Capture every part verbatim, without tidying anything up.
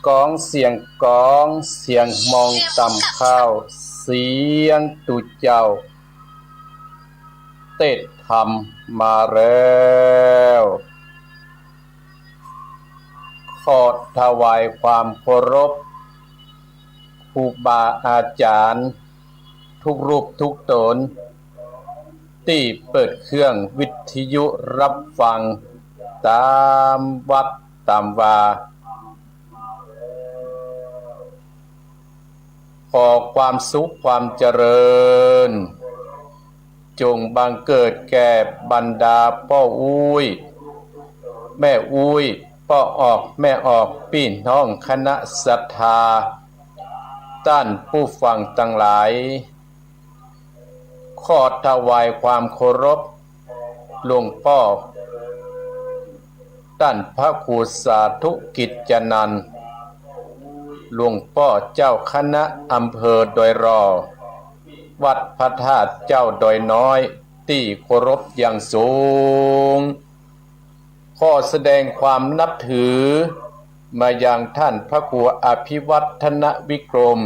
กองเสียงกอง เสียงมองต่ำเข้า เสียงตุ๊เจ้า เตสน์ธรรมมาแล้ว ขอถวายความเคารพ ครูบาอาจ๋ารย์ กู้รูปกู้ต๋น ตี้เปิดเครื่องวิทยุฮับฟัง ต๋ามวัดต๋ามวา ขอความสุขความเจริญ จงบังเกิดแก่บรรดาป้ออุ๊ย แม่อุ๊ย ป้อออก แม่ออก ปี้น้องคณะศรัทธา ต้านผู้ฟังตังหลาย ขอถวายความเคารพ หลวงป้อ ต้านพระครูสาธุกิจจนันท์ หลวงป้อเจ้าคณะอำเภอดอยหล่อ วัดพระธาตุเจ้าดอยน้อย ตี้เคารพอย่างสูง ขอแสดงความนับถือมายังต้านพระครูอภิวัฒนวิกรม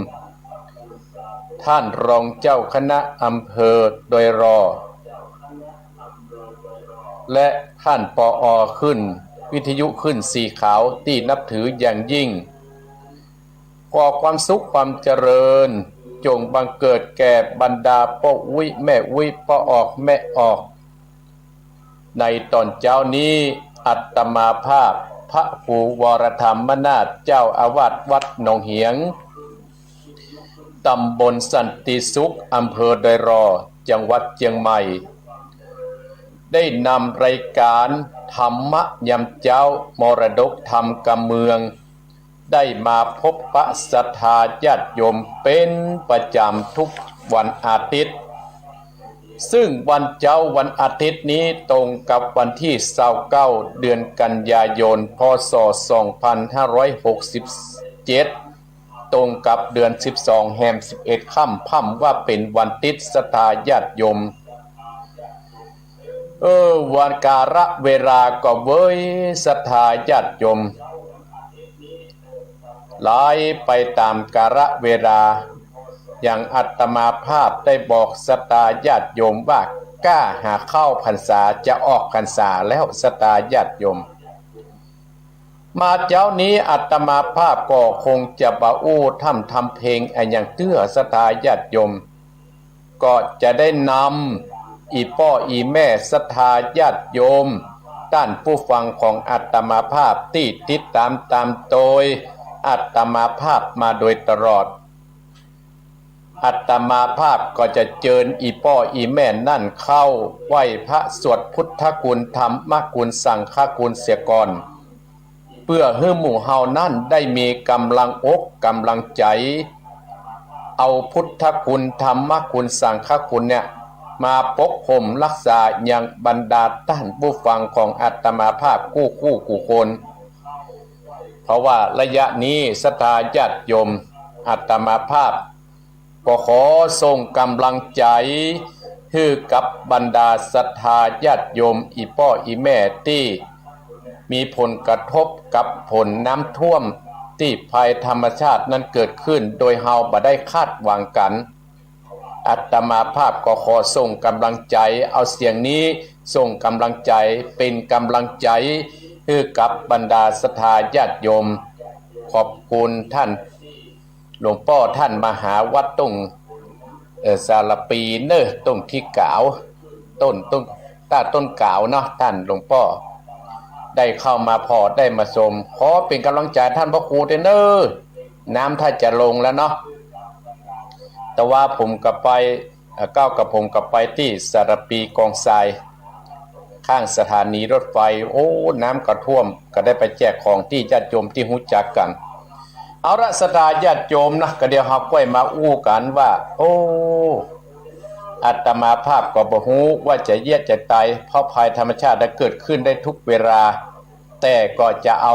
ต้านรองเจ้าคณะอำเภอดอยหล่อ และต้าน ปอ. คลื่นวิทยุคลื่นสีขาวตี้นับถืออย่างยิ่ง ขอความสุขความเจริญ จงบังเกิดแก่บรรดาป้ออุ๊ย แม่อุ๊ย ป้อออก แม่ออก ในต๋อนเจ๊านี้ อาตมาภาพ พระครูวรธรรมนาถ เจ้าอาวาสวัดหนองเหียง ตำบลสันติสุข อำเภอดอยหล่อ จังหวัดเจียงใหม่ ได้นำรายการธรรมะยามเจ๊า มรดกธรรมกำเมือง ได้มาพบปะศรัทธาญาติโยมเป๋นประจ๋ำทุกวันอาทิตย์ ซึ่งวันเจ๊าวันอาทิตย์นี้ตรงกับวันตี้ซาวเก้า เดือนกันยายน พ.ศ. สองพันห้าร้อยหกสิบเจ็ด ตรงกับเดือนสิบสอง แฮมสิบเอ็ดค่ำ พ่ำว่าเป๋นวันติดศรัทธาญาติโยม เออ วันกาละเวลาก็เว้ยศรัทธาญาติโยม ไหลไปต๋ามกาละเวลา อย่างอาตมาภาพได้บอกศรัทธาญาติโยมว่า ก้าหาเข้าพรรษา จะออกพรรษาแล้วศรัทธาญาติโยม มาเจ๊านี้อาตมาภาพก็คงจะบ่อู้พร่ำทำเพลงอะหยังเตื้อศรัทธาญาติโยม ก็จะได้นำอี่ป้ออี่แม่ศรัทธาญาติโยม ต้านผู้ฟังของอาตมาภาพตี้ติดต๋ามต๋ามโตยอาตมาภาพมาโดยตลอด อาตมาภาพก็จะเจิญอี่ป้ออี่แม่นั้นเข้าไหว้พระสวดพุทธคุณ ธรรมคุณ สังฆคุณเสียก่อน เปื้อหื้อหมู่เฮานั้นได้มีก๋ำลังอกก๋ำลังใจ๋ เอาพุทธคุณ ธรรมคุณ สังฆคุณเนี่ย มาปกห่มฮักษายังบรรดาต้านผู้ฟังของอาตมาภาพกู้คู่กู้คน เพราะว่าระยะนี้ศรัทธาญาติโยม อาตมาภาพ ก็ขอส่งก๋ำลังใจ๋หื้อกับบรรดาศรัทธาญาติโยมอี่ป้ออี่แม่ตี้มีผลกระทบกับผลน้ำท่วมตี้ภัยธรรมชาตินั้นเกิดขึ้นโดยเฮาบ่ได้คาดหวังกั๋น อาตมาภาพก็ขอส่งก๋ำลังใจ๋ เอาเสียงนี้ส่งก๋ำลังใจ๋ เป๋นก๋ำลังใจ๋หื้อกับบรรดาศรัทธาญาติโยม ขอบคุณต้าน หลวงป้อต้านมาหาวัดต้ง เอ่อ สารภีเน่อ ต้งขี้ก๋าว ต้น ต้น ต้าต้นก๋าวเนาะ ต้านหลวงป้อ ได้เข้ามาผ่อ ได้มาชม ขอเป๋นก๋ำลังใจ๋ต้านพระครูเต๊อะเน่อ น้ำถ้าจะลงแล้วเนาะ แต่ว่าผมก็ไป เอ่อ ก้าวกับผมก็ไปตี้สารภีกองทราย ข้างสถานีรถไฟ โอ้ น้ำก็ท่วม ก็ได้ไปแจกของตี้ญาติโยมตี้ฮู้จักกั๋น เอาละ ศรัทธาญาติโยมนะ ก็เดี๋ยวเฮาก้อยมาอู้กั๋นว่า โอ้ อาตมาภาพก็บ่ฮู้ว่าจะเยียะจะต๋าย เพราะภัยธรรมชาติได้เกิดขึ้นได้ทุกเวลา แต่ก็จะเอา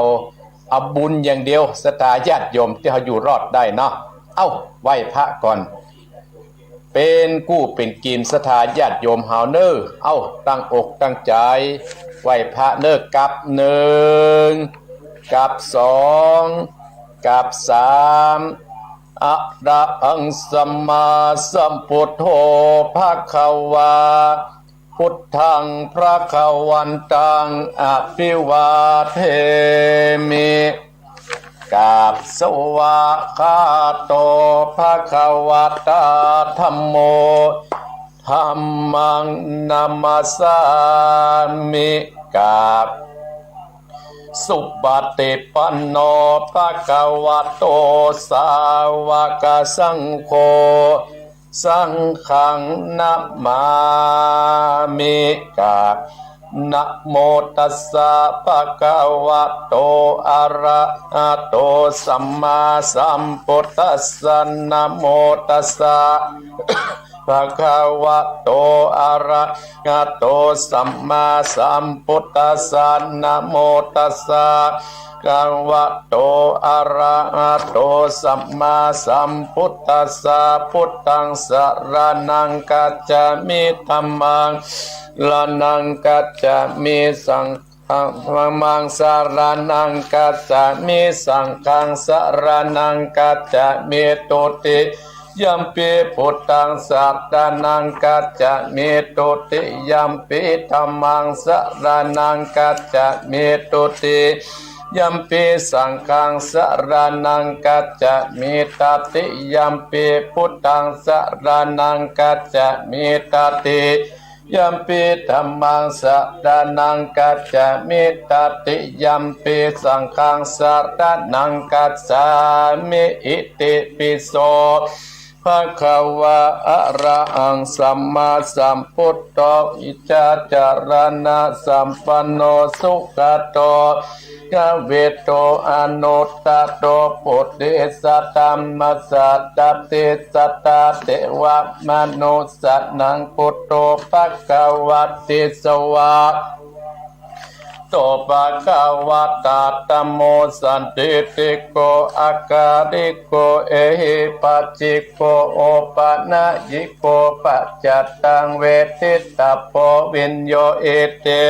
เอาบุญอย่างเดียว ศรัทธาญาติโยมตี้เฮาอยู่รอดได้เนาะ เอ้า ไหว้พระก่อน เป๋นกู้เป๋นกิ๋นศรัทธาญาติโยมเฮาเน่อ เอ้า ตั้งอกตั้งใจ๋ ไหว้พระเน่อ กราบหนึ่ง กราบสอง กับสาม อะระหังสัมมาสัมพุทโธภะคะวา พุทธังภะคะวันตัง อะภิวาเทมิ กับสวากขาโตภะคะวะตา ธัมโม ธัมมังนะมัสสามิ กับสุปฏิปันโนภะคะวะโต สาวกสังโฆ สังฆังนะมามิ กับนะโมตัสสะภะคะวะโต อะระหะโต สัมมาสัมพุทธัสสะ นะโมตัสสะ ภะคะวะโต อะระหะโต สัมมาสัมพุทธัสสะ นะโมตัสสะ ภะคะวะโต อะระหะโต สัมมาสัมพุทธัสสะ พุทธังสะระณังคัจฉามิ ธัมมังสะระณังคัจฉามิ สัง ธัมมังสะระณังคัจฉามิ สังฆังสะระณังคัจฉามิ ตุติยัมปิพุทธังสะระณังคัจฉามิ ตุติยัมปิธัมมังสะระณังคัจฉามิ ตุติยัมปิสังฆังสะระณังคัจฉามิ ตติยัมปิพุทธังสะระณังคัจฉามิ ตติ ยัมปิธัมมังสะระณังคัจฉามิ ตติยัมปิสังฆังสะระณังคัจฉามิ อิติปิโสภะคะวา อะระหังสัมมาสัมพุทโธ วิชชาจารณะสัมปันโน สุขะโต ภะคะวิโต อนุตตะโร ปุริสะธัมมะสะดาติสะดา เตวะมะนุสสานัง พุทโธภะคะวะติ สวาโตภะคะวะตา ธัมโม สันทิฏฐิโก อะกาลิโก เอหิปัสสิโก โอปะนะยิโก ปัจจัตตัง เวทิตะโพ วิญโญ อิติ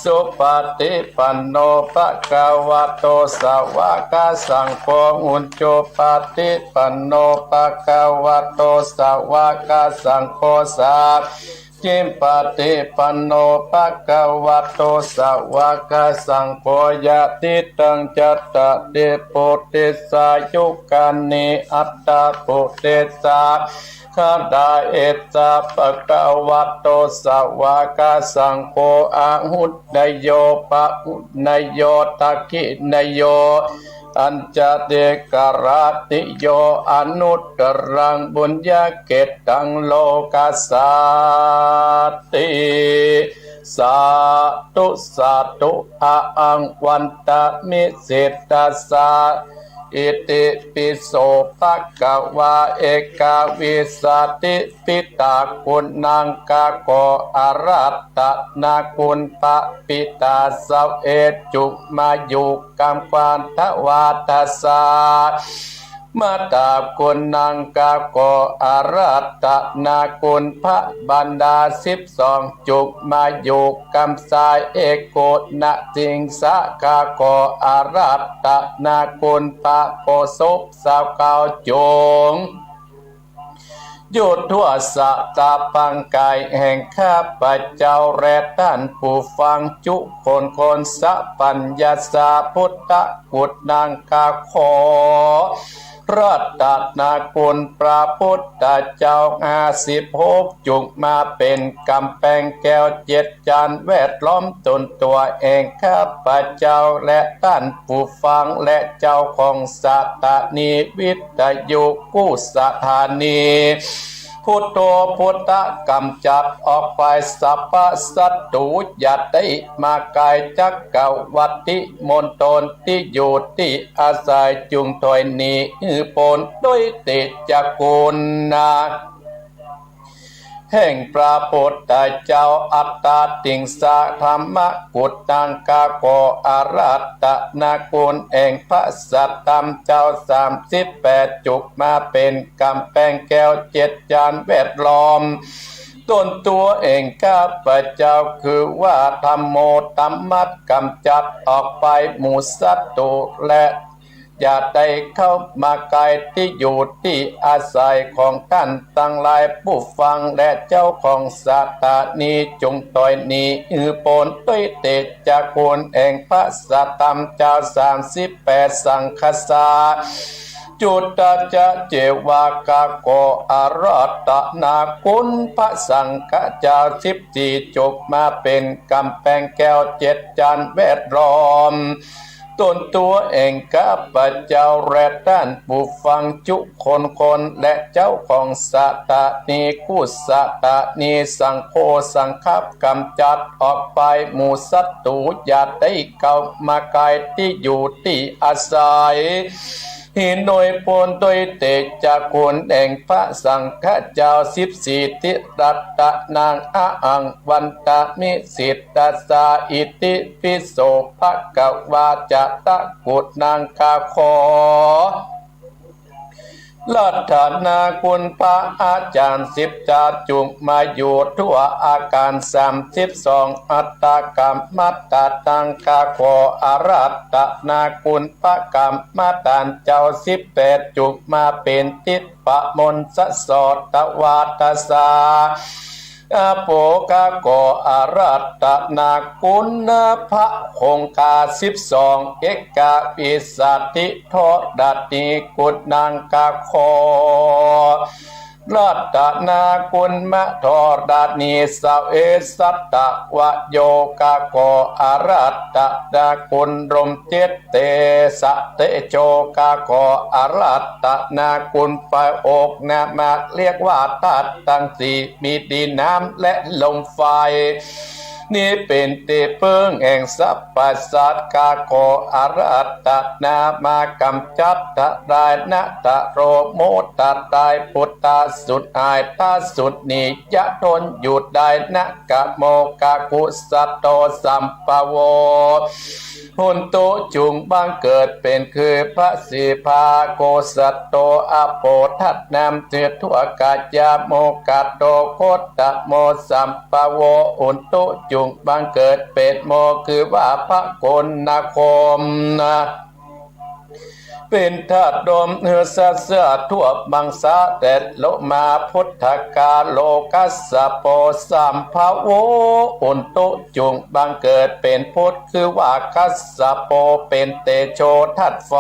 สุปะฏิปันโน ภะคะวะโต สาวะกะสังโฆ อุจุปะฏิปันโน ภะคะวะโต สาวะกะสังโฆ สามีจิปะฏิปันโน ภะคะวะโต สาวะกะสังโฆ ยะถิตัง จัตตาริ ปุริสายุกานิ อัตถะปุริสะ คาดา เอสะ ภะคะวะโต สาวะกะสังโฆ อาหุเนยโย ปะหุเนยโย ทักขิเนยโย อัญชลีกราติโย อนุตตรัง ปุญญะเขตตัง โลกัสสาติ สาธุ สาธุ อะหัง วันตะมิ สิทธัสสะ อิติปิโส ภะคะวา เอกาวิสสะติ ปิตากุณัง ข้าขออาราธนาคุณพระปิตา สิบเอ็ด จุมายุกัม พันธวาทะสา มาตากุณัง ข้าขออาราธนาคุณพระมารดา สิบสอง จุมายุกัม สายเอโกณะสิงสะ ข้าขออาราธนาคุณพระโอสถ สิบเก้า จุง อยู่ทั่วสะตะปังกายแห่งข้าพเจ้าและต้านผู้ฟังจุคนคน สะปัญญาสา พุทธะกุณัง ข้าขออาราธนาคุณพระพุทธเจ้า ห้าสิบหก จุมาเป๋นก๋ำแปงแก้วเจ็ดจานแวดล้อมตนตั๋วแห่งข้าพเจ้าและต้านผู้ฟังและเจ้าของสถานีวิทยุกู้สถานี พุทโธพุทธะ ก๋ำจัดออกไปสรรพศัตรู อย่าได้มาใก้จักรวรรดิมณฑลตี้อยู่ตี้อาศัย จุงถอยหนีหื้อป๊นโดยเตชะคุณนา แห่งพระพุทธเจ้า อัตตาติงสะ ธัมมะกุณัง ข้าขออาราธนาคุณแห่งพระสัตธรรมเจ้า สามสิบแปด จุมาเป๋นก๋ำแปงแก้วเจ็ดจานแวดล้อมตนตั๋วแห่งข้าพเจ้า คือว่าธัมโม ธรรมะก๋ำจัดออกไปหมู่ศัตรูและ จะได้เข้ามาใก้ตี้อยู่ตี้อาศัยของต้านตังหลาย ผู้ฟังและเจ้าของสถานี จุ่งต้อยหนีหื้อป๊นโดยเตชะคุณแห่งพระสัตธรรมจาวสามสิบแปดสังฆสา จุตตะจะเจวากะ ขออาราธนาคุณพระสังฆจาวสิบสี่ จุ่งมาเป๋นก๋ำแปงแก้วเจ็ดจั้นแวดล้อม ตนตั๋วแห่งข้าพเจ้าและต้านผู้ฟังจุคนคน และเจ้าของสถานีกู้สถานี สังโฆสังคัปก๋ำจัดออกไป หมู่ศัตรูอย่าได้เข้ามาใก้ตี้อยู่ตี้อาศัย หื้อหน่วยป๊นโดยเตชะคุณแห่งพระสังฆจาวสิบสี่ ติรัตตะนัง อะหัง วันตะมิ สิทธัสสา อิติปิโส ภะคะวา จะตะกุณัง ข้าขอ อาราธนาคุณพระอาจารย์สิบจาว จุ่งมาอยู่ทั่วอาคารสามสิบสอง อัตตะกัมมัตตะตัง ข้าขออาราธนาคุณพระกัมมะฐานจาวสิบแปด จุ่งมาเป๋นทิพย์มนต์สะสอดตวาทสา อาโป ข้าขออาราธนาคุณพระคงคาสิบสอง เอกวิสาทิธรณีกุณัง ข้าขออาราธนาคุณมะธรณี สเวสสัตวโย ข้าขออาราธนาคุณลมเจ็ด เตสะเตโช ข้าขออาราธนาคุณไฟอก นามะเรียกว่าธาตุตังสี่ มีดินน้ำและลมไฟ นี้เป๋นตี้เปิ้งแห่งสรรพสัตว์ ข้าขออาราธนามากำจัดทลายนะ ตะโรโมทลาย ปุตตะสูญหาย ตาสูญหนี ยะทนอยู่ได้นะ กะโมกะกุสะโตสัมภะโว หุนตุ จุ่งบังเกิดเป๋นคือพระสีพาโกสัตโต อโปทัตนำเทือทั่วกายา โมกะโตโคตโมสัมภะโว หุนตุ จุ่งบังเกิดเป๋นโม คือว่าพระโกณาคมนะ เป๋นธาตุลม หื้อสัตว์เสื้อทั่วมังสาแดดโลมา พุทธกาโลกัสสะโปสัมภะโว หุนตุ จุ่งบังเกิดเป๋นพุทธ คือว่ากัสสะโป เป๋นเตโชธาตุไฟ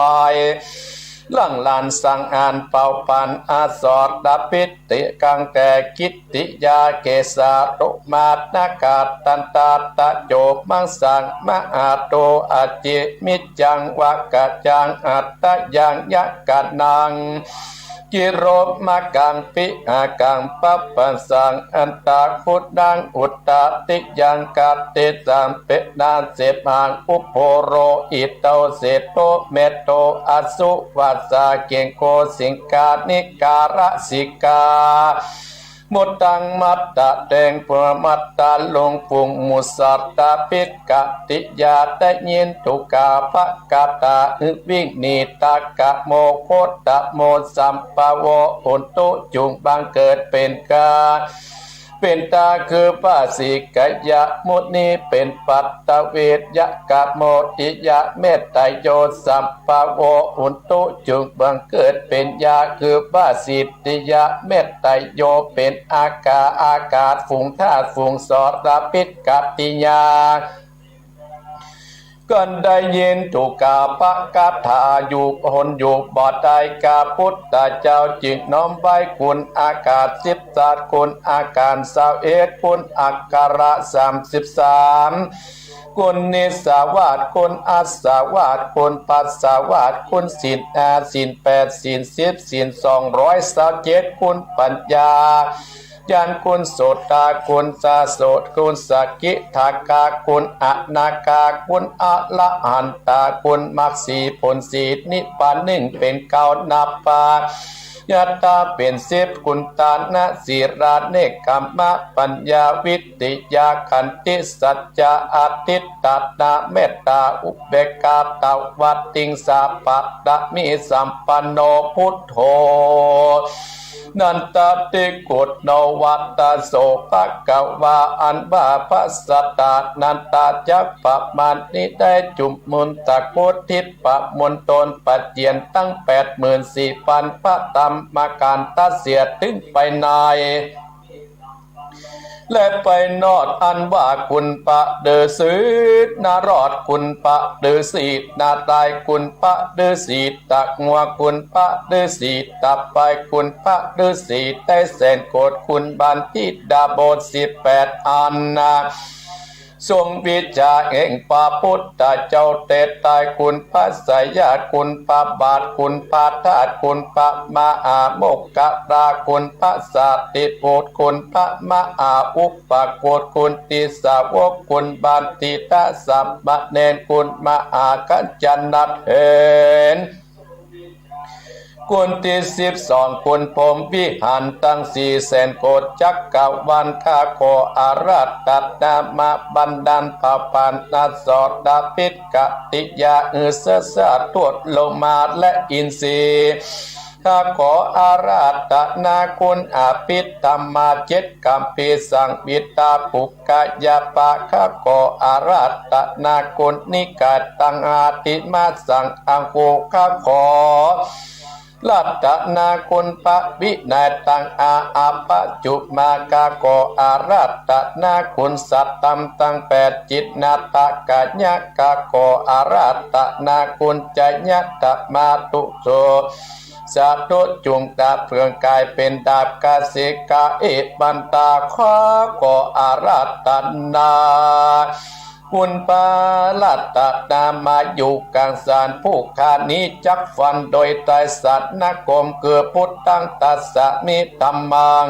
หลั่งหลานสังหารเผาผลาญอสรพิษ ติกังแก่กิตติยา เกสาโลมานาคา ดันตาตะโจ มังสัง มหาโต อจิ มิจจัง วะกะจัง อัตตะยัง ยะกะนัง กิโรมะกัง ปิหะกัง ปัปปะสัง อันตาคุนัง อุตตาติยัง กะติสัม เปนาเสปัง อุโพโรหิโต เสโต เมโต อสุวัสสา เกงโก สิงคานิการสิกา มุตตัง มัตตะแดง ปะมัตตะลุง ฝูงหมู่สัตว์พิษ กะติยา ได้ยินถูกกา พระกาถา หื้อวิ่งหนีตากะโม โคตโมสัมภะโว หุนตุ จุ่งบังเกิดเป๋นกา เป๋นตา คือพระสิกยมุนี เป๋นปัตตวียกะโมติยะเมตไตโยสัมภะโว หุนตุ จุ่งบังเกิดเป๋นยา คือพระสิทธิยะเมตไตโย เป๋นอากา อากาศ ฝูงธาตุ ฝูงสรพิษ กะติยา กันได้ยินถูกกา พระกาถา อยู่หนอยู่บ่ได้ กาพุทธเจ้า จึงน้อมไหว้คุณอากาศสิบธาตุ คุณอาการซาวเอ็ด คุณอักขระสามสิบสาม คุณนิสสาวาส คุณอัสสาวาส คุณปัสสาวาส คุณศีลห้า ศีลแปด ศีลสิบ ศีลสองร้อยซาวเจ็ด คุณปัญญา ญาณคุณโสตา คุณสาโสต คุณสกิทาคา คุณอนาคา คุณอรหันตา คุณมรรคสี่ผลสี่นิพพานหนึ่งเป๋นเก้า นับปายัตตาเป๋นสิบ คุณตานะ ศีลา เนกขัมมะ ปัญญา วิริยะ ขันติ สัจจะ อธิฏฐานะ เมตตา อุเบกขา ตวาติงสา ปะระมีสัมปันโน พุทโธ นันทะติครุฑโนวัตตโส ภะคะวา อันว่าพระสัตตานันทะ จักประมาณนี้ ได้จุมนุมสะกดทิพมณฑลปเจียนตังแปดหมื่นสี่พันพระธรรมขันธเสีย ตึงไปใน และไปนอก อันว่าคุณพระฤๅษีนรอด คุณพระฤๅษีนารายณ์ คุณพระฤๅษีตะงัว คุณพระฤๅษีตะไพ คุณพระฤๅษีได้แสนโกฏ คุณบัณฑิตดาบทสิบแปดอันนา ทรงวิชาแห่งพระพุทธเจ้าแต๊ๆ คุณพระไสยะ คุณพระบาท คุณพระธาตุ คุณพระมหาโมคคัลลา คุณพระสารีบุตร คุณพระมหาอุปโกฏ คุณติสสาวก คุณบัณฑิตสามเณร คุณมหากัญจนเถร คุณตี้สิบสอง คุณพรหมวิหารตังสี่แสนโกฏจักรวาล ข้าขออาราธนามาบันดาลพระปาณสรณะปิฎกกิริยา อือเสสะทุตโลมาและอินทรีย์ ข้าขออาราธนาคุณอภิธรรมาเจ็ดคัมภีร์ สังหิตา ปุพพยปา ข้าขออาราธนาคุณนิกายตังอธิมาสังอังคู ข้าขออาราธนาคุณพระวินัยตังอาอาปะจุมา ข้าขออาราธนาคุณสัตธรรมตังแปด จิตนาตกะยะ ข้าขออาราธนาคุณจยะธรรมานุโส สาธุ จุ่งตาเปืองกายเป๋นดาบกาสิกา เอวันตา ข้าขออาราธนา คุณพระรัตนามาอยู่กลางสาร ผู้ข้านี้จักฟันโดยไตรสรณคม คือพุทธังตัสสามิ ธัมมัง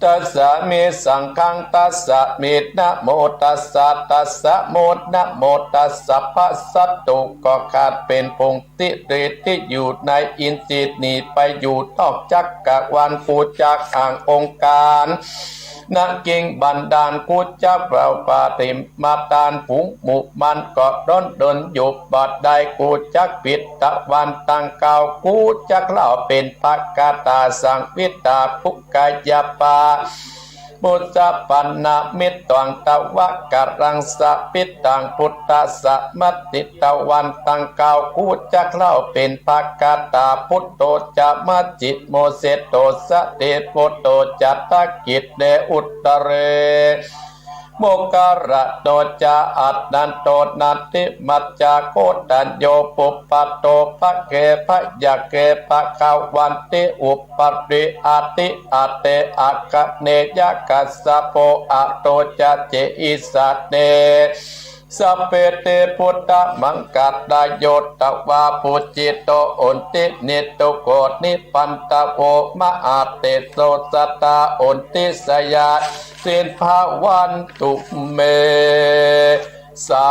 ตัสสามิ สังฆัง ตัสสามิ นะโมตัสสะ ตัสสะโม นะโมตัสสะ พระศัตรูก็ขาดเป๋นผง ทิฏฐิตี้อยู่ในอินทรีย์หนีไปอยู่นอกจักรวาล กูจักอ้างองค์การ นะ กิ่งบันดาล กูจักเป่าปาฏิมาทาน ฝูงหมู่มารก็ด้นดนอยู่บ่ได้ กูจักปิดตะวันตังเก้า กูจักเล่าเป๋นพระคาถาสังหิตา ปุพพยปา มุสสะปันนามิตตัง ตวะกะรังสะปิตัง พุทธัสสะ มัตถิตะวันตังเก้า กูจักเล่าเป๋นพระคาถา พุทโธจะ มัจฉิโม เศโธสะ เทโวโตจะ ทักขิเณ อุตตะเร โมคคัลลาโนจะ อัตตันโต นัตถิมัจจาโค ตัญโญ ปุพพะโต ภะเค ภะยะเค ภะคะวันติ อุปปะริ อะติ อะเต อะคะเนยะ คัสสะโป อะโตจะ เจหิสะเน สัพเพ เต พุทธมังคะราโย ตวา ปูจิโต โหติ นิทุโข นิพันธโว มหาเตโส สัตตา โหติ สยาสิน ภวันตุ เม สา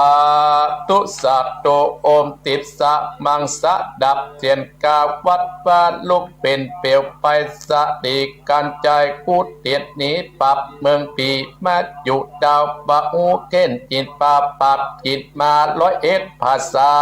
ธุ สาธุ โอม ติดสะมังสะ ดับเตียนกา วัดวาลุกเป๋นเปลวไฟ สะดีกัญชัย กู้เตียนหนีปาปเมืองผี มาอยู่ดาวปะฮูเข็นจินปา ปาบจินมาร้อยเอ็ดภาษา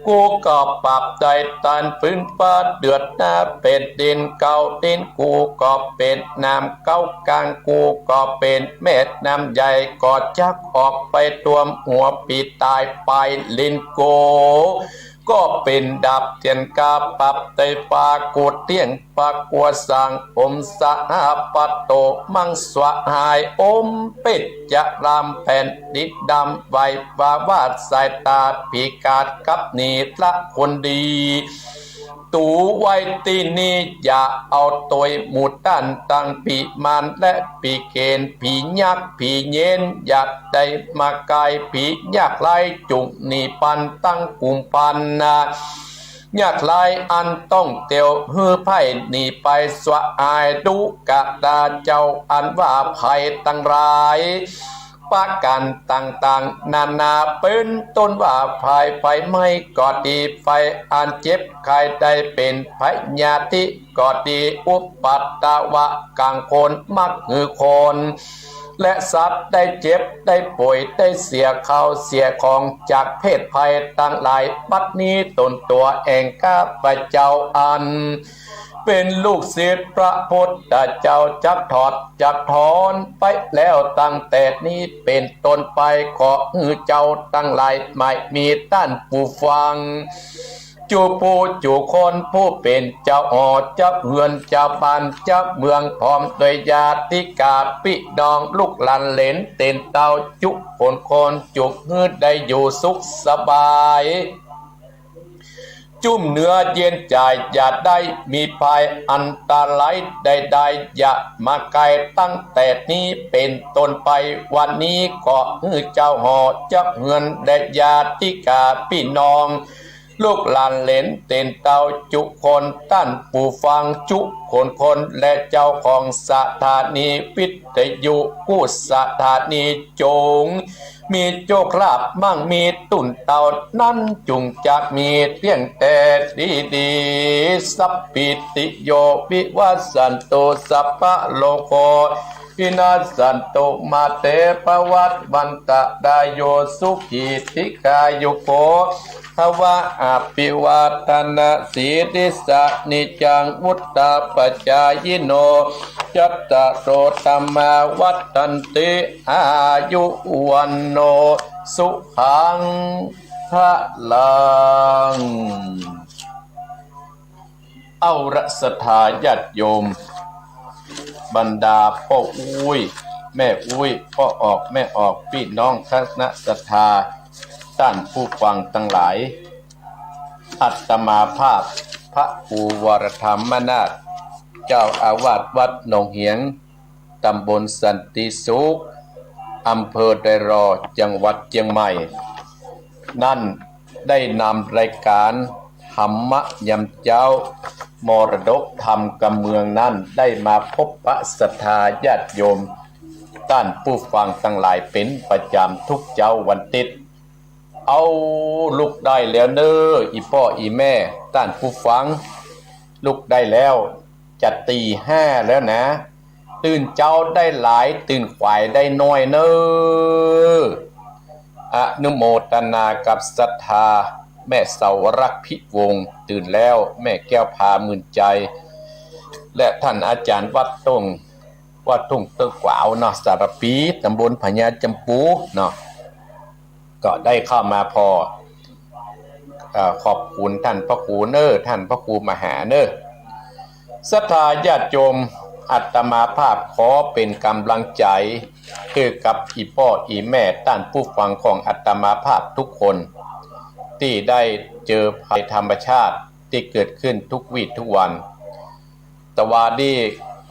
กูก็ปาบใต้ต้านปืนฟ้า เดือดหน้าแผ่นดินเกาดิน กูก็เป๋นน้ำเกาก้าง กูก็เป๋นแม่น้ำใหญ่ ก็จักออกไปท่วมหัวผีต๋ายปายลิ้น กูก็เป๋นดาบเตียนกา ปาบใต้ฟ้า กูเตี้ยง ปะกัวสัง โอม สหปะโต มังสวะหาย โอม เปจจราม แผ่นดินดำ ไหวฟ้าวาด สายต๋าผีขาด กับหนีละคนดี ตูไว้ตี้นี่ อย่าเอาตวยหมู่ต้าน ตังผีมารและผีเขน ผียักษ์ ผีเยน อย่าได้มาใก้ ผียากไร้ จุ่งหนีปัน ตังกุมปันนะ ยากไร้อันต้องเตียว หื้อไพร่หนีไปสวะอาย ดูกะตาเจ้าอันว่าภัยตังหลาย ประก๋านต่างๆ นานา เป๋นต้นว่าภัยไฟไหม้ก็ดี ภัยอันเจ็บไข้ได้เป๋น พยาธิก็ดี อุปัตตวะกังโคน มักหื้อคน และสัตว์ได้เจ็บได้ป่วยได้เสียข้าวเสียของจากเพศภัยตังหลาย บัดนี้ตนตั๋วแห่งข้าพเจ้าอันเป๋นลูกศิษย์พระพุทธเจ้าจักถอดจักถอนไปแล้ว ตั้งแต่นี้เป๋นต้นไป ขอหื้อเจ้าตังหลาย ไม่มีต้านผู้ฟัง จุผู้จุคน ผู้เป๋นเจ้าหอเจ้าเฮือนเจ้าบ้านเจ้าเมือง พร้อมด้วยญาติกาพี่น้องลูกหลานเหลนเตียนเต้าจุคนคน จุหื้อได้อยู่สุขสบาย จุ่มเนื้อเย็นใจ๋ อย่าได้มีภัยอันตรายใดๆ อย่ามาใก้ ตั้งแต่นี้เป๋นต้นไป วันนี้ขอหื้อเจ้าหอเจ้าเฮือนและญาติกาพี่น้อง ลูกหลานเหลนเตียนเต้าจุคน ต้านผู้ฟังจุคนคน และเจ้าของสถานีวิทยุกู้สถานี จงมีโชคลาภมั่งมีตุ้นเต้า นั้นจุ่งจักมีเตี้ยงแต่ดีๆ สัพพิติโยวิวัชชันตุ สัพพะโรโค วินัสสันตุ มาเตภวัตวันตะรายโย สุขีทีฆายุโกภวะ อภิวาทะนะสีลิสสะ นิจจังวุฑฒาปจายิโน จัตตาโรธัมมาวัฑฒันติ อายุ วัณโณ สุขัง พลัง เอาละศรัทธาญาติโยม บรรดาป้ออุ๊ย แม่อุ๊ย ป้อออก แม่ออก ปี้น้องคณะศรัทธา ต้านผู้ฟังตังหลาย อาตมาภาพ พระครูวรธรรมนาถ เจ้าอาวาสวัดหนองเหียง ต๋ำบลสันติสุข อำเภอดอยหล่อ จังหวัดเจียงใหม่ นั้นได้นำรายก๋านธรรมะยามเจ๊า มรดกธรรมกำเมืองนั้น ได้มาพบปะศรัทธาญาติโยม ต้านผู้ฟังตังหลายเป๋นประจ๋ำทุกเจ๊าวันติ๊ด เอาลุกได้แล้วเน้อ อี่ป้ออี่แม่ ต้านผู้ฟัง ลุกได้แล้ว จะตี๋ห้าแล้วนะ ตื่นเจ๊าได้หลาย ตื่นขวายได้น้อยเน้อ อนุโมทนากับศรัทธา แม่เสารักษ์พิวงศ์ ตื่นแล้ว แม่แก้วพาหมื่นใจ และต้านอาจ๋ารย์วัดต้ง วัดทุ่งเต๊อะกวาวเนาะ สารภี ต๋ำบลพญาจำปูเนาะ ก็ได้เข้ามาผ่อ เอ่อ ขอบคุณต้านพระครูเน้อ ต้านพระครูมหาเน้อ ศรัทธาญาติโยม อาตมาภาพขอเป๋นก๋ำลังใจ๋หื้อกับอี่ป้ออี่แม่ ต้านผู้ฟังของอาตมาภาพทุกคน ตี้ได้เจอภัยธรรมชาติตี้เกิดขึ้นทุกวี้ทุกวัน ตะวาอี้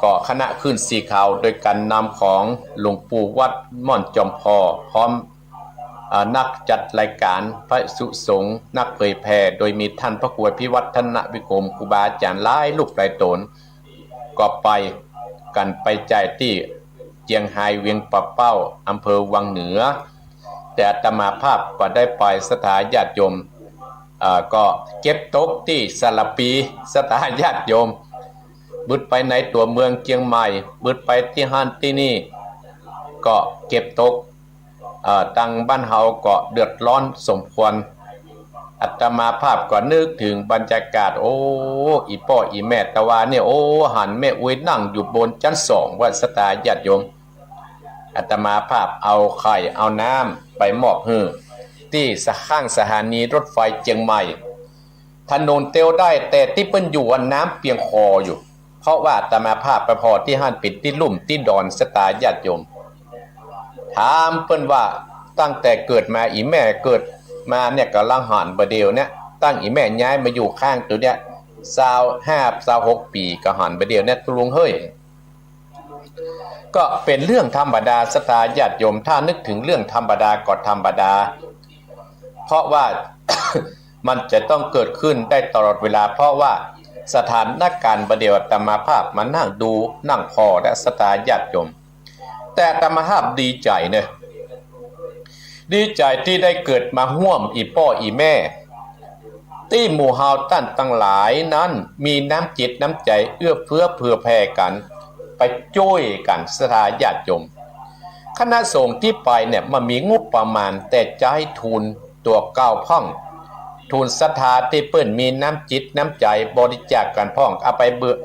ก็คณะคลื่นสีขาว โดยก๋านนำของหลวงปู่วัดม่อนจอมพอ พร้อม อ่า นักจัดรายก๋าน พระภิกษุสงฆ์ นักเผยแผ่ โดยมีต้านพระครูอภิวัฒนวิกรม ครูบาอาจ๋ารย์หลายรูปหลายต๋น ก็ไปกั๋นไปจ่ายตี้เจียงฮายเวียงป่าเป้า อำเภอวังเหนือ แต่อาตมาภาพก็ได้ไป ศรัทธาญาติโยม อ่า ก็เก็บตกตี้สารภี ศรัทธาญาติโยม บึดไปในตั๋วเมืองเจียงใหม่ บึดไปตี้หั้นตี้นี่ ก็เก็บตก เอ่อ ตังบ้านเฮาก็เดือดร้อนสมควร อาตมาภาพก็นึกเถิงบรรยากาศ โอ้ อี่ป้ออี่แม่ ตะวาเนี่ย โอ้ หันแม่อุ๊ยนั่งอยู่บนจั๊นสองว่า ศรัทธาญาติโยม อาตมาภาพเอาไข่เอาน้ำไปมอบหื้อ ตี้ข้างสถานีรถไฟเจียงใหม่ ถนนเตียวได้ แต่ตี้เปิ้นอยู่อะน้ำเปียงคออยู่ เพราะว่าอาตมาภาพไปผ่อตี้หั้นเป๋นตี้ลุ่มตี้ดอน ศรัทธาญาติโยม ถามเปิ้นว่า ตั้งแต่เกิดมา อี่แม่เกิดมาเนี่ย ก่ำลังหันบ่าเดี่ยวเนี่ย ตั้งอี่แม่ย้ายมาอยู่ข้างตั๋วเนี่ย ซาวห้า ซาวหกปี๋ ก็หันบ่าเดี่ยวเนี่ย ตุ๊ลุงเฮ้ย ก็เป๋นเรื่องธรรมดา ศรัทธาญาติโยม ถ้านึกเถิงเรื่องธรรมดาก็ธรรมดา เพราะว่า มันจะต้องเกิดขึ้นได้ตลอดเวลา เพราะว่าสถานก๋ารณ์บ่าเดี่ยว อาตมาภาพมานั่งดูนั่งผ่อและ ศรัทธาญาติโยม แต่อาตมาภาพดีใจ๋เนาะ ดีใจ๋ตี้ได้เกิดมาฮ่วมอี่ป้ออี่แม่ ตี้หมู่เฮาต้านตังหลายนั้นมีน้ำจิตน้ำใจ๋เอื้อเฟื้อเผื่อแผ่กั๋น ไปจ้วยกั๋น ศรัทธาญาติโยม คณะสงฆ์ตี้ไปเนี่ยบ่มีงบประมาณ แต่ใจ๊ทูลตั๋วเก่าพ่อง ทูลศรัทธาตี้เปิ้นมีน้ำจิตน้ำใจ๋บริจาคกั๋นพ่อง เอาไปเปื้อ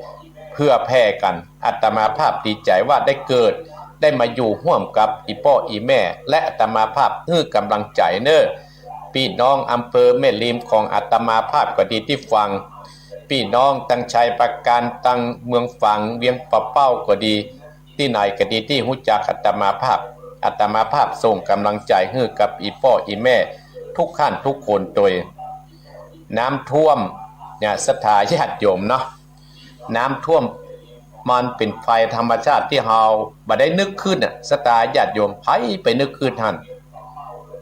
เผื่อแผ่กั๋น อาตมาภาพดีใจ๋ว่าได้เกิด ได้มาอยู่ฮ่วมกับอี่ป้ออี่แม่ และอาตมาภาพหื้อก๋ำลังใจ๋เน่อ ปี้น้องอำเภอแม่ริมของอาตมาภาพก็ดีตี้ฟัง ปี้น้องตังชัยปราการ ตังเมืองฝาง เวียงป่าเป้าก็ดี ตี้ไหนก็ดีตี้ฮู้จักอาตมาภาพ อาตมาภาพส่งก๋ำลังใจ๋หื้อกับอี่ป้ออี่แม่ทุกท่านทุกคนโตย น้ำท่วมเนี่ย ศรัทธาญาติโยมเนาะ น้ำท่วมมันเป๋นภัยธรรมชาติตี้เฮาบ่ได้นึกขึ้นน่ะ ศรัทธาญาติโยม ใผไปนึกขึ้นหั้น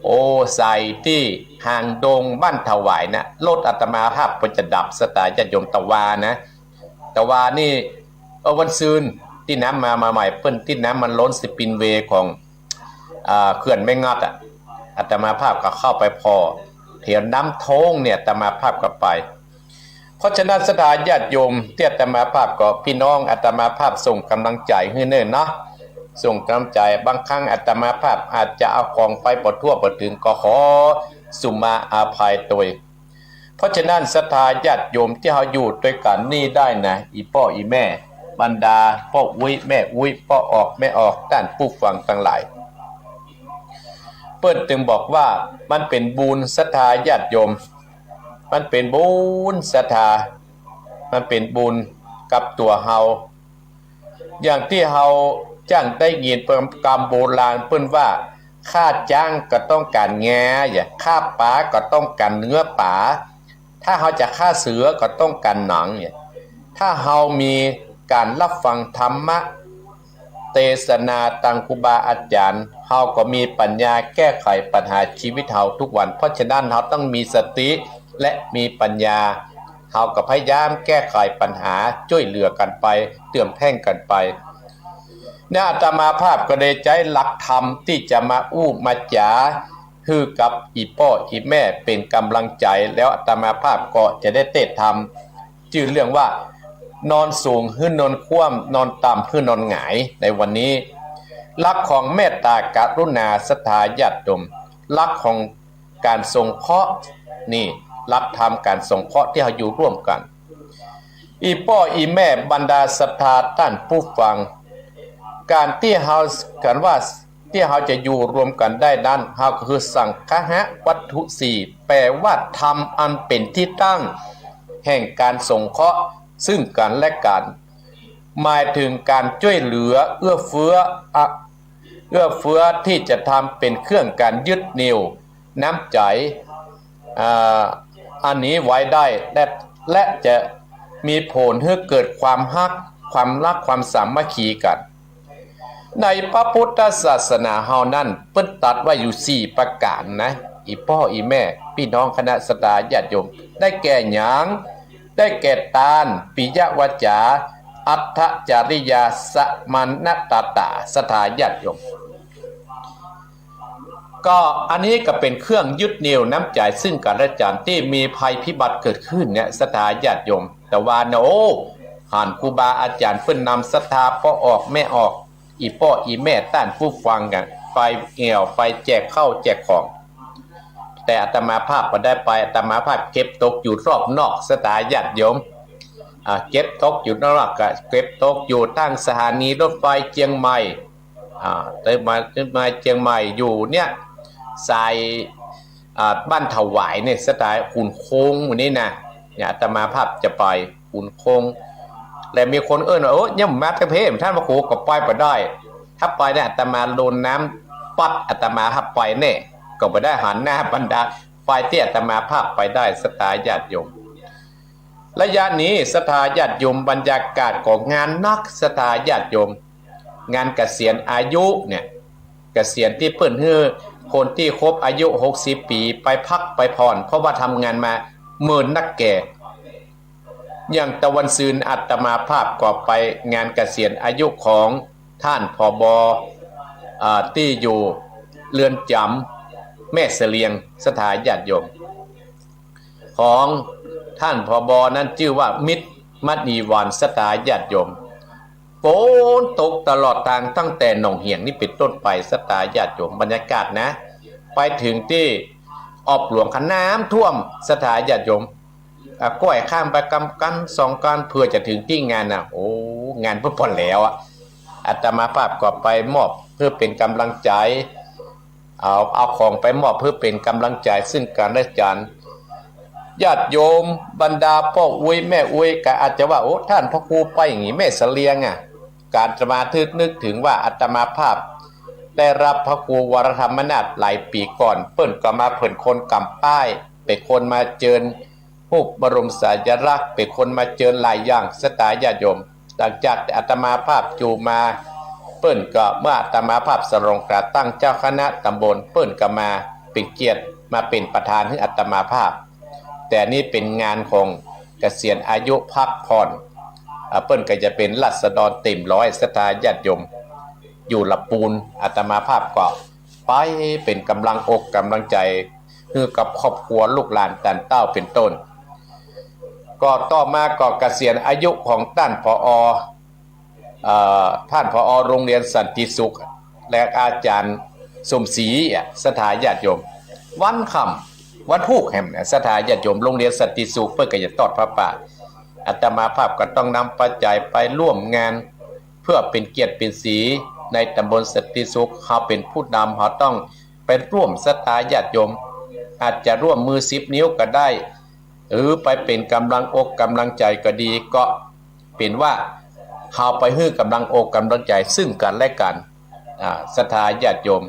โอ้ ใส่ตี้หางดงบ้านถวายน่ะ รถอาตมาภาพก็จะดับ ศรัทธาญาติโยม ตะวานะ ตะวานี่ เออ วันซืนตี้น้ำมา มาใหม่ เปิ้นตี้น้ำมันล้นสปิลเวย์ของ อ่า เขื่อนแม่งัดอะ อาตมาภาพก็เข้าไปผ่อ แถวน้ำโท้งเนี่ย อาตมาภาพก็ไป เพราะฉะนั้นศรัทธาญาติโยม ตี้อาตมาภาพก็ ปี้น้องอาตมาภาพส่งก๋ำลังใจ๋หื้อเน่อเนาะ ส่งก๋ำลังใจ๋ บางครั้งอาตมาภาพอาจจะเอาของไปบ่ทั่วบ่เถิง ก็ขอสุมาอภัยโตย เพราะฉะนั้นศรัทธาญาติโยมตี้เฮาอยู่ตวยกั๋นนี่ได้นะ อี่ป้ออี่แม่ บรรดาป้ออุ๊ยแม่อุ๊ย ป้อออกแม่ออก ต้านผู้ฟังตังหลาย เปิ้นตึงบอกว่ามันเป๋นบุญ ศรัทธาญาติโยม มันเป๋นบุญ ศรัทธา มันเป๋นบุญกับตั๋วเฮา อย่างตี้เฮาจั้งได้ยินกำโบราณเปิ้นว่า ฆ่าจ๊างก็ต้องก๋านงา ฆ่าป๋าก็ต้องก๋านเนื้อป๋า ถ้าเฮาจะฆ่าเสือก็ต้องก๋านหนัง ถ้าเฮามีก๋านฮับฟังธรรมะ เตสนาตังครูบาอาจ๋ารย์ เฮาก็มีปัญญาแก้ไขปัญหาจีวิตเฮาทุกวัน เพราะฉะนั้นเฮาต้องมีสติและมีปัญญา เฮาก็พยายามแก้ไขปัญหา จ้วยเหลือกั๋นไป เติมแพ่งกั๋นไป เนี่ย อาตมาภาพก็ได้ใจ๊หลักธรรมตี้จะมาอู้มาจ๋า หื้อกับอี่ป้ออี่แม่เป๋นก๋ำลังใจ๋ แล้วอาตมาภาพก็จะได้เตะธรรม จื้อเรื่องว่า นอนสูงหื้อนอนคว่ำ นอนต่ำหื้อนอนหงาย ในวันนี้ หลักของเมตตากรุณาศรัทธาญาติโยม หลักของก๋านสงเคราะห์ นี่ หลักธรรมก๋านสงเคราะห์ตี้เฮาอยู่ร่วมกั๋น อี่ป้ออี่แม่ บรรดาศรัทธาต้านผู้ฟัง ก๋านตี้เฮา ก๋านว่าตี้เฮาจะอยู่ร่วมกั๋นได้นั้น เฮาก็คือสังคหวัตถุสี่ แปลว่าธรรมอันเป๋นตี้ตั้งแห่งก๋านสงเคราะห์ซึ่งกั๋นและกั๋น หมายเถิงก๋านจ้วยเหลือเอื้อเฟื้อ อะ เอื้อเฟื้อตี้จะทำเป๋นเครื่องก๋านยึดเหนี่ยวน้ำใจ๋ อ่า อันนี้ไว้ได้ และ และจะมีผลหื้อเกิดความฮัก ความฮัก ความสามัคคีกั๋น ในพระพุทธศาสนาเฮานั้น เปิ้นตรัสไว้อยู่สี่ประก๋านนะ อี่ป้ออี่แม่ ปี้น้องคณะศรัทธาญาติโยม ได้แก่หยัง ได้แก่ตาน ปิยวาจา อัตถจริยา สมณตตา ศรัทธาญาติโยม ก็อันนี้ก็เป๋นเครื่องยึดเหนี่ยวน้ำใจ๋ซึ่งกั๋นและกั๋น ตี้มีภัยพิบัติเกิดขึ้นเนี่ย ศรัทธาญาติโยม แต่ว่าเนี่ย โอ้ หันครูบาอาจ๋ารย์เปิ้นนำศรัทธาป้อออกแม่ออก อี่ป้ออี่แม่ต้านผู้ฟังกั๋น ไปแอ่ว ไปแจกข้าวแจกของ แต่อาตมาภาพบ่ได้ไป อาตมาภาพเก็บตกอยู่รอบนอก ศรัทธาญาติโยม อ่า เก็บตกอยู่นอก ก็เก็บตกอยู่ตางสถานีรถไฟเจียงใหม่ อ่า เดินมา เดินมาเจียงใหม่อยู่เนี่ย สาย อ่า บ้านถวายเนี่ย ศรัทธา ขุนโค้งหมู่นี้นะ เนี่ย อาตมาภาพจะไป ขุนโค้ง และมีคนเอิ้นว่า โอ้ ยังบ่มาตะเพม ต้านพระครูก็ไปบ่ได้ ถ้าไปเนี่ย อาตมาโดนน้ำปั๊ด อาตมาภาพไปแน่ ก็บ่ได้หันหน้าบรรดา ไปตี้อาตมาภาพไปได้ ศรัทธาญาติโยม ระยะนี้ศรัทธาญาติโยม บรรยากาศของงานนัก ศรัทธาญาติโยม งานเกษียณอายุเนี่ย เกษียณตี้เปิ้นหื้อคนตี้ครบอายุหกสิบปี๋ไปพักไปผ่อน เพราะว่าทำงานมาเมินนักแก่ อย่างตะวันซืนอาตมาภาพก็ไปงานเกษียณอายุของต้าน ผบ อ่า ตี้อยู่เรือนจ๋ำแม่เสลียง ศรัทธาญาติโยม ของต้าน ผบ นั้นจื้อว่ามิตรมณีวรรณ ศรัทธาญาติโยม ฝนตกตลอดตาง ตั้งแต่หนองเหียงนี่เป๋นต้นไป ศรัทธาญาติโยม บรรยากาศนะ ไปเถิงตี้ออบหลวงก็น้ำท่วม ศรัทธาญาติโยม อ่ะ ก้อยข้ามไปกำกั๋นสองกั๋น เปื้อจะเถิงตี้งานน่ะ โอ้ งานเปิ้นผ่อนแล้วอะ อาตมาภาพก็ไปมอบเปื้อเป๋นก๋ำลังใจ๋ เอา เอาของไปมอบเปื้อเป๋นก๋ำลังใจ๋ซึ่งกั๋นและกั๋น ญาติโยมบรรดาป้ออุ๊ยแม่อุ๊ยก็อาจจะว่า โอ้ ต้านพระครูไปอย่างนี้แม่เสลียงอะ ก็อาตมานึกเถิงว่าอาตมาภาพได้ฮับพระครูวรธรรมนาถหลายปี๋ก่อน เปิ้นก็มาเป๋นคนก๋ำป้าย เป๋นคนมาเจิญฮูปบรมสารีริกธาตุ เป๋นคนมาเจิญหลายอย่าง ศรัทธาญาติโยม หลังจากอาตมาภาพอยู่มา เปิ้นก็ เมื่ออาตมาภาพสนองก๋านตั้งเจ้าคณะตำบล เปิ้นก็มาเป๋นเกียรติ มาเป๋นประธานหื้ออาตมาภาพ แต่นี่เป๋นงานของเกษียณอายุพักผ่อน อ่า เปิ้นก็จะเป๋นราษฎรเต็มร้อย ศรัทธาญาติโยม อยู่ละปูน อาตมาภาพก็ไปเป๋นก๋ำลังอกก๋ำลังใจ๋ หื้อกับครอบครัวลูกหลานต้านเต้าเป๋นต้น ก็ต่อมาก็เกษียณอายุของต้าน ผอ เอ่อ ต้าน ผอ โรงเรียนสันติสุข และอาจ๋ารย์สมศรีอะ ศรัทธาญาติโยม วันค่ำ วันพูกแหม ศรัทธาญาติโยม โรงเรียนสันติสุขเปิ้นก็จะตอดผ้าป่า อาตมาภาพก็ต้องนำปัจจัยไปร่วมงาน เปื้อเป๋นเกียรติเป๋นศรีในตำบลสันติสุข เฮาเป๋นผู้นำ เฮาต้องไปร่วม ศรัทธาญาติโยม อาจจะร่วมมือสิบนิ้วก็ได้ หรือไปเป๋นก๋ำลังอกก๋ำลังใจ๋ก็ดี ก็เป๋นว่าเฮาไปหื้อก๋ำลังอกก๋ำลังใจ๋ซึ่งกั๋นและกั๋น อ่า ศรัทธาญาติโยม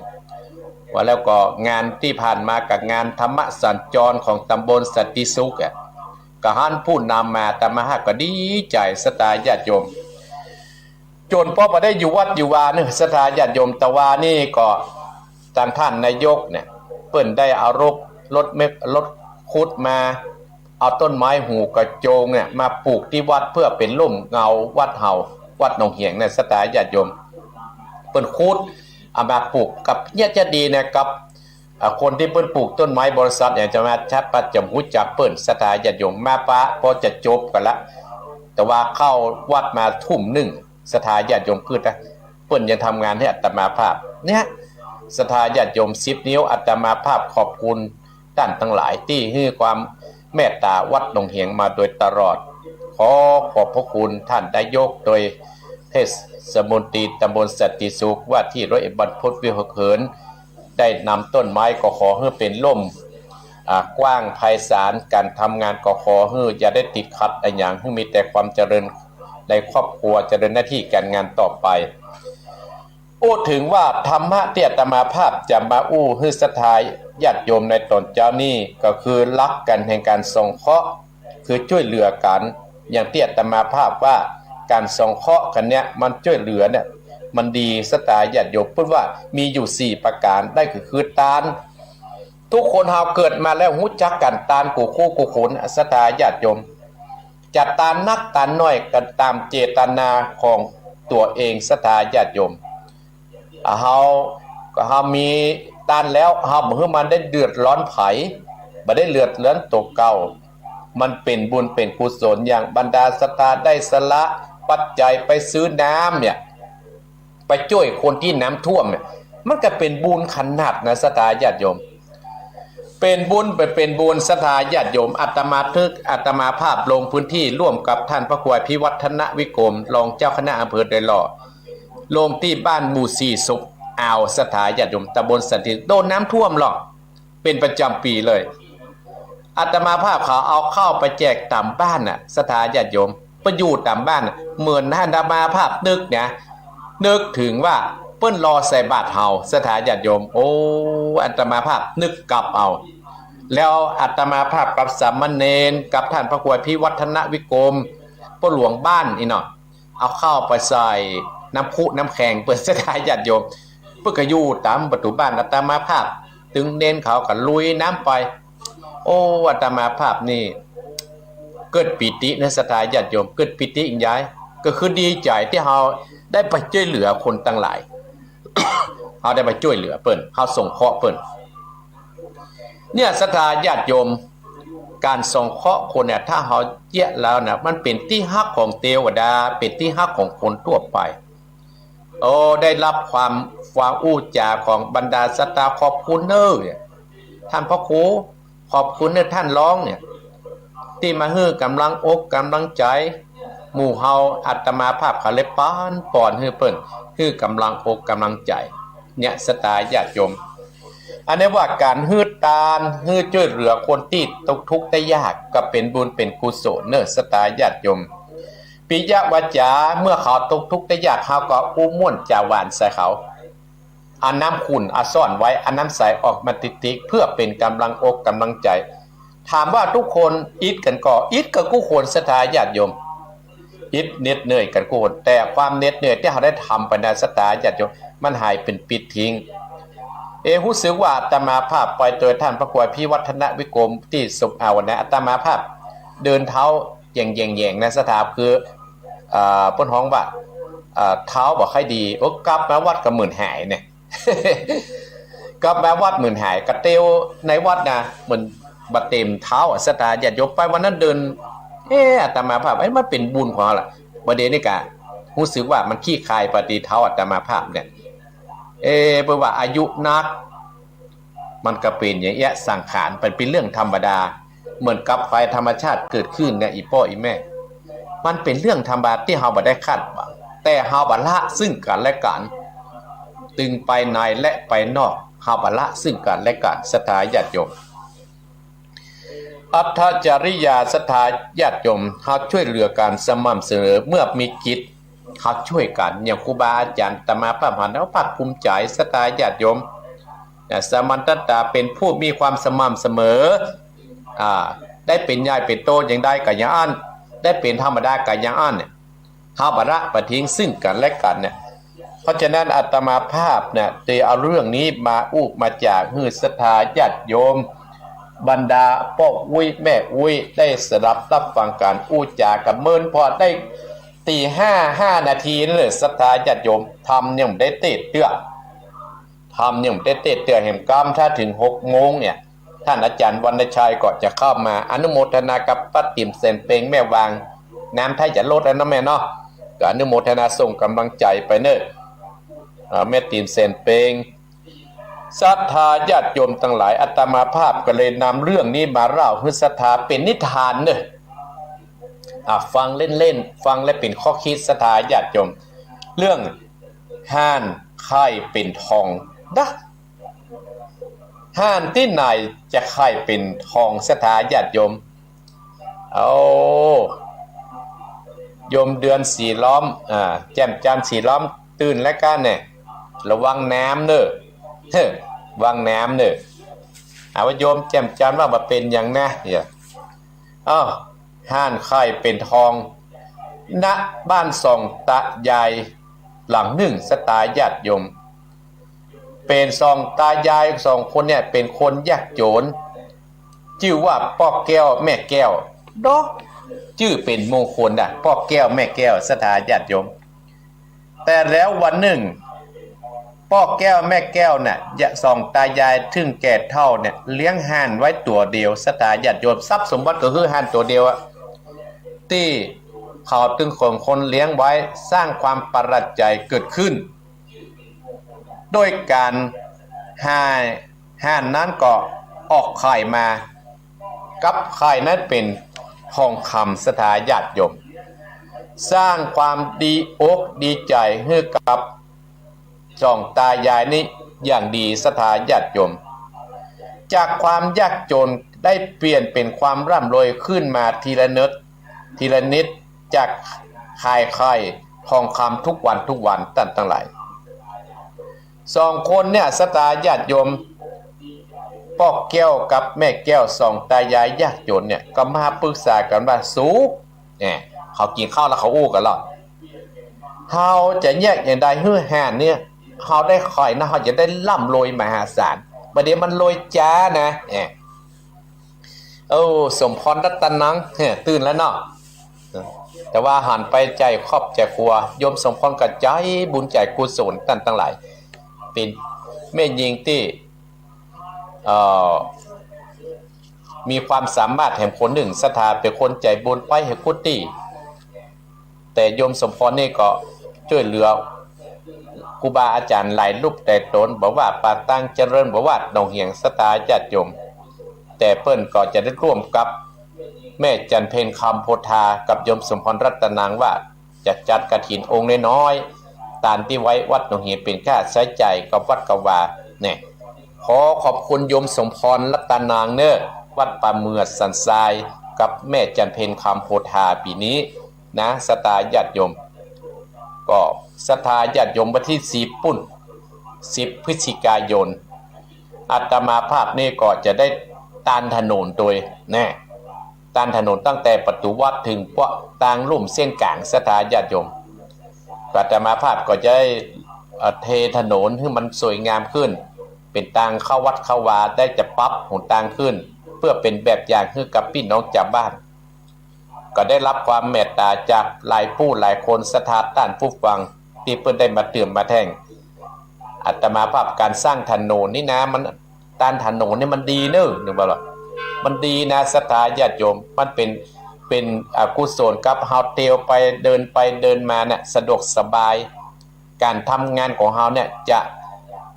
ว่าแล้วก็งานตี้ผ่านมากับงานธรรมสัญจรของตำบลสันติสุขอะ ก็หันผู้นำมา อาตมาภาพก็ดีใจ๋ ศรัทธาญาติโยม จ๋นปอบ่ได้อยู่วัดอยู่วาเนาะ ศรัทธาญาติโยม ตะวานี้ก็ตางต้านนายกเนี่ย เปิ้นได้เอารถ รถเม รถขุดมา เอาต้นไม้ฮูกระโจงเนี่ยมาปลูกตี้วัด เปื้อเป๋นร่มเงาวัดเฮา วัดหนองเหียงเนี่ย ศรัทธาญาติโยม เปิ้นขุดเอามาปลูกกับเยียะจะดีเนี่ย กับ อ่า คนตี้เปิ้นปลูกต้นไม้ บริษัทอย่างจะมาชัดปัดจำฮู้จักเปิ้น ศรัทธาญาติโยม มาปะปอจะจบกั๋นละ ตะวาเข้าวัดมาทุ่มนึ่ง ศรัทธาญาติโยม คือตะ เปิ้นยังทำงานหื้ออาตมาภาพ เนี่ย ศรัทธาญาติโยม สิบนิ้ว อาตมาภาพขอบคุณต้านตังหลายตี้หื้อความเมตต๋าวัดหนองเหียงมาโดยตลอด ขอขอบพระคุณต้านนายก โดยเทศมนตรีตำบลสันติสุข ว่าตี้ร้อยเอ็ดบรรพตวิหกเหิน ได้นำต้นไม้ก็ขอหื้อเป๋นร่ม อ่า กว้างไพศาล ก๋านทำงานก็ขอหื้ออย่าได้ติดขัดอะหยัง หื้อมีแต่ความเจริญในครอบครัว เจริญหน้าตี้ก๋านงานต่อไป อู้เถิงว่าธรรมะตี้อาตมาภาพจะมาอู้หื้อศรัทธาญาติโยมในต๋อนเจ๊านี้ ก็คือหลักก๋านแห่งก๋านสงเคราะห์ คือจ้วยเหลือกั๋น อย่างตี้อาตมาภาพว่าก๋านสงเคราะห์กั๋นเนี่ย มันจ้วยเหลือเนี่ย มันดี ศรัทธาญาติโยม เปิ้นว่ามีอยู่สี่ประก๋าน ได้คือ คือตาน ทุกคนเฮาเกิดมาแล้วฮู้จักก๋านตานกู้คู่กู้คน ศรัทธาญาติโยม จะตานนักตานน้อยก็ต๋ามเจตนาของตั๋วเอง ศรัทธาญาติโยม อ่า เฮา ก็เฮามีตานแล้ว เฮาบ่หื้อมันได้เดือดร้อนใผ บ่ได้เดือดร้อนตั๋วเก่า มันเป๋นบุญเป๋นกุศล อย่างบรรดาศรัทธาได้สละปัจจัยไปซื้อน้ำเนี่ย ไปจ้วยคนตี้น้ำท่วมเนี่ย มันก็เป๋นบุญขนาดนะ ศรัทธาญาติโยม เป๋นบุญ เป๋น เป๋นบุญ ศรัทธาญาติโยม อาตมาภาพ อาตมาภาพลงพื้นที่ร่วมกับต้านพระครูอภิวัฒนวิกรม รองเจ้าคณะอำเภอดอยหล่อ ลงตี้บ้านหมู่สี่ ศพอ่าว ศรัทธาญาติโยม ตำบลสันติ โดนน้ำท่วมหรอก เป๋นประจ๋ำปี๋เลย อาตมาภาพเขาเอาข้าวไปแจกต๋ามบ้านน่ะ ศรัทธาญาติโยม ไปอยู่ต๋ามบ้านน่ะ เหมือนอาตมาภาพนึกนะ นึกเถิงว่าเปิ้นรอใส่บาตรเฮา ศรัทธาญาติโยม โอ้ อาตมาภาพนึกกลับเอา แล้วอาตมาภาพกับสามเณร กับต้านพระครูอภิวัฒนวิกรม ป้อหลวงบ้านนี่เนาะ เอาข้าวไปใส่น้ำพุน้ำแข็งเปิ้น ศรัทธาญาติโยม เปิ้นก็อยู่ต๋ามประตู๋บ้าน อาตมาภาพตึงเณรเขาก็ลุยน้ำไป โอ้ อาตมาภาพนี่เกิดปีตินะ ศรัทธาญาติโยม เกิดปีติอีกอย่าง ก็คือดีใจ๋ตี้เฮาได้ไปจ้วยเหลือคนตังหลาย เฮาได้ไปจ้วยเหลือเปิ้น เฮาสงเคราะห์เปิ้น เนี่ย ศรัทธาญาติโยม ก๋านสงเคราะห์คนเนี่ย ถ้าเฮาเยียะแล้วเนี่ย มันเป๋นตี้ฮักของเตวดา เป๋นตี้ฮักของคนทั่วไป โอ้ ได้ฮับความ ความอู้จ๋าของบรรดาศรัทธา ขอบคุณเน่อ ต้านพระครู ขอบคุณเน่อต้านรองเนี่ย ตี้มาหื้อก๋ำลังอกก๋ำลังใจ๋หมู่เฮา อาตมาภาพก็เลยปั๋นปอนหื้อเปิ้น หื้อก๋ำลังอกก๋ำลังใจ๋ เนี่ย ศรัทธาญาติโยม อันนี้ว่าก๋านหื้อตาน หื้อจ้วยเหลือคนตี้ตกทุกข์ได้ยาก ก็เป๋นบุญเป๋นกุศลเน่อ ศรัทธาญาติโยม ปิยวาจา เมื่อเขาตกทุกข์ได้ยาก เฮาก็อู้ม่วนจ๋าหวานใส่เขา เอาน้ำขุ่นเอาซ่อนไว้ เอาน้ำใสออกมาติ๊กๆ เพื่อเป๋นก๋ำลังอกก๋ำลังใจ๋ ถามว่ากู้คนอิดกั๋นก่อ อิดกั๋นกู้คน ศรัทธาญาติโยม อิดเหน็ดเหนื่อยกั๋นกู้คน แต่ความเหน็ดเหนื่อยตี้เฮาได้ทำไปนั้น ศรัทธาญาติโยม มันหายเป๋นปิดทิ้ง เอ ฮู้สึกว่าอาตมาภาพไปตวยต้านพระครูอภิวัฒนวิกรมตี้สุขเอานะ อาตมาภาพเดินเท้าแหย่งๆๆ นะ ศรัทธา คือ เอ่อ เปิ้นฮ้องว่า เอ่อ เท้าบ่ค่อยดี โอ้ กลับมาวัดก็เหมือนหายเนี่ย กลับมาวัดเหมือนหาย กระเตียวในวัดนะ เหมือนบ่เต็มเท้าอะ ศรัทธาญาติโยม ไปวันนั้นเดิน เอ๊ะ อาตมาภาพ เอ๊ะ มันเป๋นบุญของเฮาละ บ่าเดี่ยวนี้ก็ฮู้สึกว่ามันคลี่คลายไปตี้เท้าอาตมาภาพเนี่ย เอ๊ะ เปิ้นว่าอายุนัก มันก็เป๋นอย่างเอี้ย สังขาร มันเป๋นเรื่องธรรมดา เหมือนกับภัยธรรมชาติเกิดขึ้นเนี่ย อี่ป้ออี่แม่ มันเป๋นเรื่องธรรมดาตี้เฮาบ่ได้คาดหวัง แต่เฮาบ่ละซึ่งกั๋นและกั๋น ตึงไปในและไปนอก เฮาบ่ละซึ่งกั๋นและกั๋น ศรัทธาญาติโยม อัตถจริยา ศรัทธาญาติโยม เฮาจ้วยเหลือกั๋นสม่ำเสมอ เมื่อมีกิจ เฮาจ้วยกั๋น อย่างครูบาอาจ๋ารย์อาตมาภาพหันแล้วภาคภูมิใจ๋ ศรัทธาญาติโยม นะ สมันตตา เป๋นผู้มีความสม่ำเสมอ อ่า ได้เป๋นใหญ่เป๋นโตอย่างใดก็อย่างอั้น ได้เป๋นธรรมดาก็อย่างอั้นเนี่ย เฮาบ่ละบ่ทิ้งซึ่งกั๋นและกั๋นเนี่ย เพราะฉะนั้นอาตมาภาพเนี่ย ได้เอาเรื่องนี้มาอู้มาจ๋าหื้อศรัทธาญาติโยม บรรดาป้ออุ๊ยแม่อุ๊ย ได้สดับฮับฟังก๋านอู้จ๋ากั๋น เมินผ่อได้ ตี้ห้า ห้านาทีนั่นแหละ ศรัทธาญาติโยม ธรรมยังบ่ได้เต๊ดเตื้อ ธรรมยังบ่ได้เต๊ดเตื้อ แหมกำถ้าเถิงหกโมงเนี่ย ต้านอาจ๋ารย์วรรณชัยก็จะเข้ามา อนุโมทนากับป้าติ๋มแสนเปง แม่วาง น้ำถ้าจะลดแล้วเนาะแม่เนาะ ก็อนุโมทนาส่งก๋ำลังใจ๋ไปเน่อ อ่า แม่ติ๋มแสนเปง ศรัทธาญาติโยมตังหลาย อาตมาภาพก็เลยนำเรื่องนี้มาเล่าหื้อศรัทธาเป๋นนิทานเน่อ อ่ะ ฟังเล่นๆ ฟังแล้วเป๋นข้อคิด ศรัทธาญาติโยม เรื่องห่านใค่เป๋นทองนะ ห่านตี้ไหนจะใค่เป๋นทอง ศรัทธาญาติโยม เอา โยมเดือนสีล้อม อ่า แจ่มจันทร์สีล้อม ตื่นแล้วก้าเนี่ย ระวังน้ำเน่อ เฮ้อ ระวังน้ำเน่อ เอาว่าโยมแจ่มจันทร์ว่าบ่เป๋นหยังนะ เนี่ย อ้าว ห่านใค่เป๋นทอง ณ บ้านสองตายายหลังนึ่ง ศรัทธาญาติโยม เป๋นสองตายายสองคนเนี่ย เป๋นคนยากจ๋น จื้อว่าป้อแก้วแม่แก้ว ดอก จื้อเป๋นมงคลนะ ป้อแก้วแม่แก้ว ศรัทธาญาติโยม แต่แล้ววันนึ่ง ป้อแก้วแม่แก้วเนี่ย สองตายายเถิงแก่เฒ่าเนี่ย เลี้ยงห่านไว้ตั๋วเดียว ศรัทธาญาติโยม ทรัพย์สมบัติก็คือห่านตั๋วเดียวอะ ตี้เขาตึงสองคนเลี้ยงไว้ สร้างความประหลาดใจ๋เกิดขึ้น โดยก๋านห่าน ห่านนั้นก็ออกไข่มา กับไข่นั้นเป๋นทองคำ ศรัทธาญาติโยม สร้างความดีอกดีใจ๋หื้อกับสองตายายนี้อย่างดี ศรัทธาญาติโยม จากความยากจ๋นได้เปลี่ยนเป๋นความร่ำรวยขึ้นมาทีละนิด ทีละนิด จากขายไข่ทองคำทุกวันทุกวัน ต้านตังหลาย สองคนเนี่ย ศรัทธาญาติโยม ป้อแก้วกับแม่แก้ว สองตายายยากจ๋นเนี่ย ก็มาปรึกษากั๋นว่า สู เนี่ย เขากิ๋นข้าวแล้วเขาอู้กั๋นแล้ว เฮาจะเยียะอย่างใดหื้อห่านเนี่ย เฮาได้ไข่นะ เฮาจะได้ร่ำรวยมหาศาล บ่าเดี่ยวมันรวยจ๊านะ เนี่ย โอ้ สมพรรัตนัง เฮ้อ ตื่นแล้วเนาะ แต่ว่าหันไปใจ๋ครอบใจ๋ครัว โยมสมพรก็ใจ๋บุญใจ๋กุศล ต้านตังหลาย เป๋นแม่ญิงตี้ เอ่อ มีความสามารถแหมคนนึ่ง ศรัทธาเป๋นคนใจ๋บุญไปหื้อกู้ตี้ แต่โยมสมภรนี่ก็จ้วยเหลือครูบาอาจ๋ารย์หลายรูปหลายต๋น บ่ว่าป่าตางเจริญ บ่ว่าหนองเหียง ศรัทธาญาติโยม แต่เปิ้นก็จะได้ร่วมกับแม่จันเพ็ญคำโพธากับโยมสมภรรัตนางว่า จะจัดกฐินองค์น้อยๆ ต๋ามตี้ไว้วัดหนองเหียงเป๋นค่าใจ๊จ่ายกับวัดกะวา แน่ ขอขอบคุณโยมสมภรรัตนางเน่อ วัดป่าเหมือดสันทราย กับแม่จันเพ็ญคำโพธาปี๋นี้นะ ศรัทธาญาติโยม ก็ศรัทธาญาติโยม วันตี้สิบปู๊น สิบพฤศจิกายน อาตมาภาพนี่ก็จะได้ตานถนนโตย แน่ ตานถนนตั้งแต่ประตู๋วัดเถิงปะตางลุ่มเส้นก๋าง ศรัทธาญาติโยม อาตมาภาพก็จะได้ เอ่อ เทถนนหื้อมันสวยงามขึ้น เป๋นตางเข้าวัดเข้าวา ได้จะปรับหนตางขึ้น เปื้อเป๋นแบบอย่างหื้อกับปี้น้องจาวบ้าน ก็ได้ฮับความเมตต๋าจากหลายผู้หลายคน ศรัทธาต้านผู้ฟังตี้เปิ้นได้มาเตื้อมาแต้ง อาตมาภาพก๋านสร้างถนนนี่นะ มัน ตานถนนนี่มันดีเน่อ นึกว่าล่ะ มันดีนะ ศรัทธาญาติโยม มันเป๋น เป๋น อ่า กุศลกับเฮาเตียวไปเดินไปเดินมาเนี่ย สะดวกสบาย ก๋านทำงานของเฮาเนี่ยจะ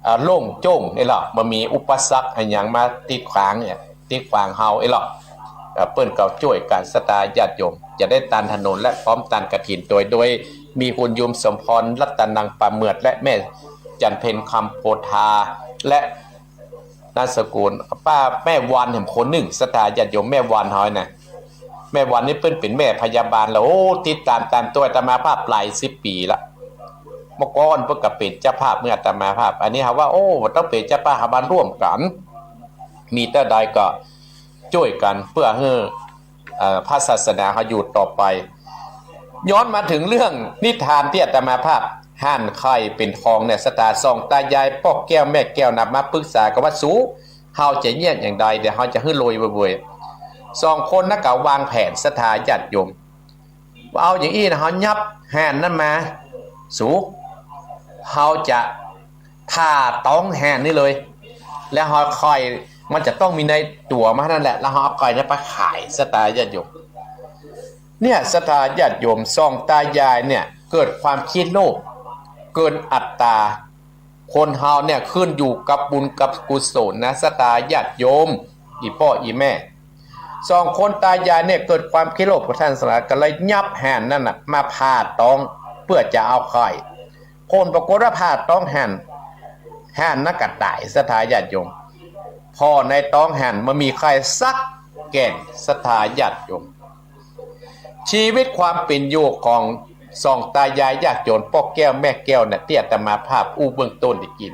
เอ่อ โล่งโจ้งนี่ล่ะ บ่มีอุปสรรคอะหยังมาติดขวางเนี่ย ติดขวางเฮานี่ล่ะ เอ่อ เปิ้นก็จ้วยกั๋น ศรัทธาญาติโยม จะได้ตานถนนและพร้อมตานกฐินโตย โดยมีคุณโยมสมภรรัตนางป่าเหมือด และแม่จันเพ็ญคำโพธา และ นามสกุล ป้าแม่วันแหมคนนึ่ง ศรัทธาญาติโยม แม่วันเฮานะ แม่วันนี่เปิ้นเป๋นแม่พยาบาลแล้ว โอ้ ติดต๋ามต๋ามตวยอาตมาภาพหลายสิบปี๋ละ เมื่อก่อนเปิ้นก็เป๋นเจ้าภาพหื้ออาตมาภาพ อันนี้เฮาว่า โอ้ บ่ต้องเป๋นเจ้าภาพ เฮามาร่วมกั๋น มีเต้าใดก็จ้วยกั๋นเปื้อหื้อ เอ่อ พระศาสนาเฮาอยู่ต่อไป ย้อนมาเถิงเรื่องนิทานตี้อาตมาภาพหั่นไข่เป๋นทองเนี่ย ศรัทธา สองตายายป้อแก้วแม่แก้วนะ มาปรึกษากั๋นว่า สู เฮาจะเยียะอย่างใด เดี๋ยวเฮาจะหื้อรวยเว่ยๆ สองคนนั้นก็วางแผน ศรัทธาญาติโยม ว่าเอาอย่างอี้นะ เฮายับห่านนั้นมา สู เฮาจะ ผ่าต๊องห่านนี่เลย แล้วเฮาเอาไข่ มันจะต้องมีในตั๋วมานั่นแหละ แล้วเฮาเอาไข่นั้นไปขาย ศรัทธาญาติโยม เนี่ย ศรัทธาญาติโยม สองตายายเนี่ยเกิดความขี้โลภ เกินอัตตา คนเฮาเนี่ยขึ้นอยู่กับบุญกับกุศลนะ ศรัทธาญาติโยม อี่ป้ออี่แม่ สองคนตายายเนี่ยเกิดความขี้โลภกับต้านศรัทธา ก็เลยยับห่านนั่นน่ะมาผ่าต๊องเปื้อจะเอาไข่ ผลปรากฏว่าผ่าต๊องห่าน ห่านนั้นก็ต๋าย ศรัทธาญาติโยม ผ่อในต๊องห่านบ่มีไข่สักแก่น ศรัทธาญาติโยม ชีวิตความเป๋นอยู่ของสองตายายยากจ๋นป้อแก้วแม่แก้วเนี่ย ตี้อาตมาภาพอู้เบื้องต้นได้กิ๋น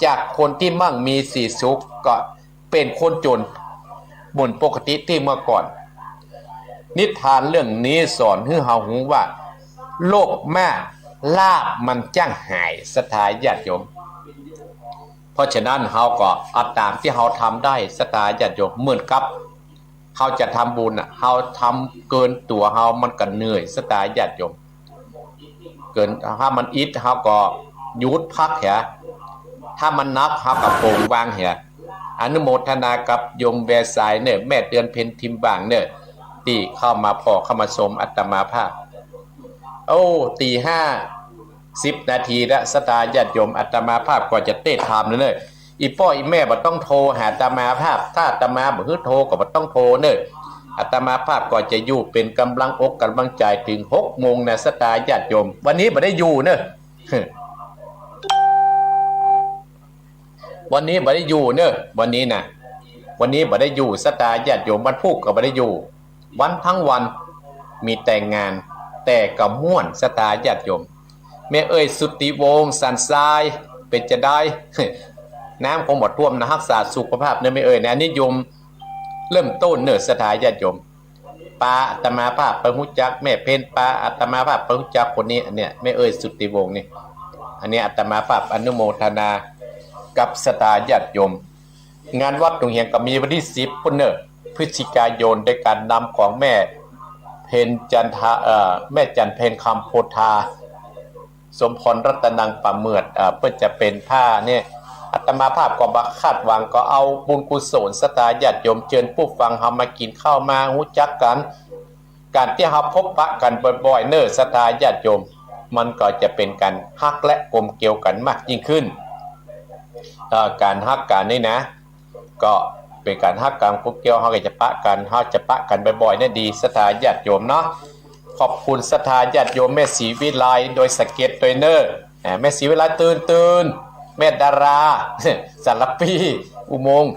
จากคนตี้มั่งมีสีสุขก็ เป๋นคนจ๋นเหมือนปกติตี้เมื่อก่อน นิทานเรื่องนี้สอนหื้อเฮาฮู้ว่า โลภมาก ลาภมันจ้างหาย ศรัทธาญาติโยม เพราะฉะนั้นเฮาก็เอาต๋ามตี้เฮาทำได้ ศรัทธาญาติโยม เหมือนกับเฮาจะทำบุญน่ะ เฮาทำเกินตั๋วเฮามันก็เหนื่อย ศรัทธาญาติโยม เกิน ถ้ามันอิดเฮาก็หยุดพักเหีย ถ้ามันหนักเฮาก็ปล่อยวางเหีย อนุโมทนากับโยมแวสายเน่อ แม่เดือนเพ็ญทิมบ่างเน่อ ตี้เข้ามาผ่อเข้ามาชมอาตมาภาพ โอ้ ตีห้าสิบนาทีละ ศรัทธาญาติโยม อาตมาภาพก็จะเตะทำแล้วเน่อ อี่ป้ออี่แม่บ่ต้องโทรหาอาตมาภาพ ถ้าอาตมาบ่หื้อโทรก็บ่ต้องโทรเน่อ อาตมาภาพก็จะอยู่เป๋นก๋ำลังอกก๋ำลังใจ๋เถิงหกโมงนะ ศรัทธาญาติโยม วันนี้บ่ได้อยู่เน่อ วันนี้บ่ได้อยู่เน่อ วันนี้นะ วันนี้บ่ได้อยู่ ศรัทธาญาติโยม วันพูกก็บ่ได้อยู่ วันทั้งวันมีแต่งาน แต่ก็ม่วน ศรัทธาญาติโยม แม่เอื้อยสุทธิวงศ์ สันทราย เป๋นจะใด น้ำคงบ่ท่วมนะ ฮักษาสุขภาพเน่อแม่เอื้อยนะ อันนี้โยมเริ่มต้นเน่อ ศรัทธาญาติโยม ปาอาตมาภาพไปฮู้จักแม่เพ็ญ ปาอาตมาภาพไปฮู้จักคนนี้ อันเนี้ย แม่เอื้อยสุทธิวงศ์นี่ อันนี้อาตมาภาพอนุโมทนากับศรัทธาญาติโยม งานวัดหนองเหียงก็มีวันตี้สิบปู๊นเน่อ พฤศจิกายน โดยก๋านนำของแม่เพ็ญจันทา เอ่อ แม่จันเพ็ญคำโพธา สมภรรัตนังป่าเหมือด เอ่อ เปิ้นจะเป๋นผ้าเนี่ย อาตมาภาพก็บ่คาดหวัง ก็เอาบุญกุศล ศรัทธาญาติโยม เจิญผู้ฟังเฮามากิ๋นข้าวมาฮู้จักกั๋น ก๋านตี้เฮาพบปะกั๋นบ่อยๆ เน่อ ศรัทธาญาติโยม มันก็จะเป๋นก๋านฮักและกลมเกลียวกั๋นมากยิ่งขึ้น เอ่อ ก๋านฮักกั๋นนี่นะ ก็เป๋นก๋านฮักกั๋นกลมเกลียว เฮาก็จะปะกั๋น เฮาจะปะกั๋นบ่อยๆ เนี่ยดี ศรัทธาญาติโยมเนาะ ขอบคุณศรัทธาญาติโยม แม่ศรีวิไล โดยสะเก็ดโดยเน่อ อ่า แม่ศรีวิไลตื่นตื่น แม่ดารา สารพี อุโมงค์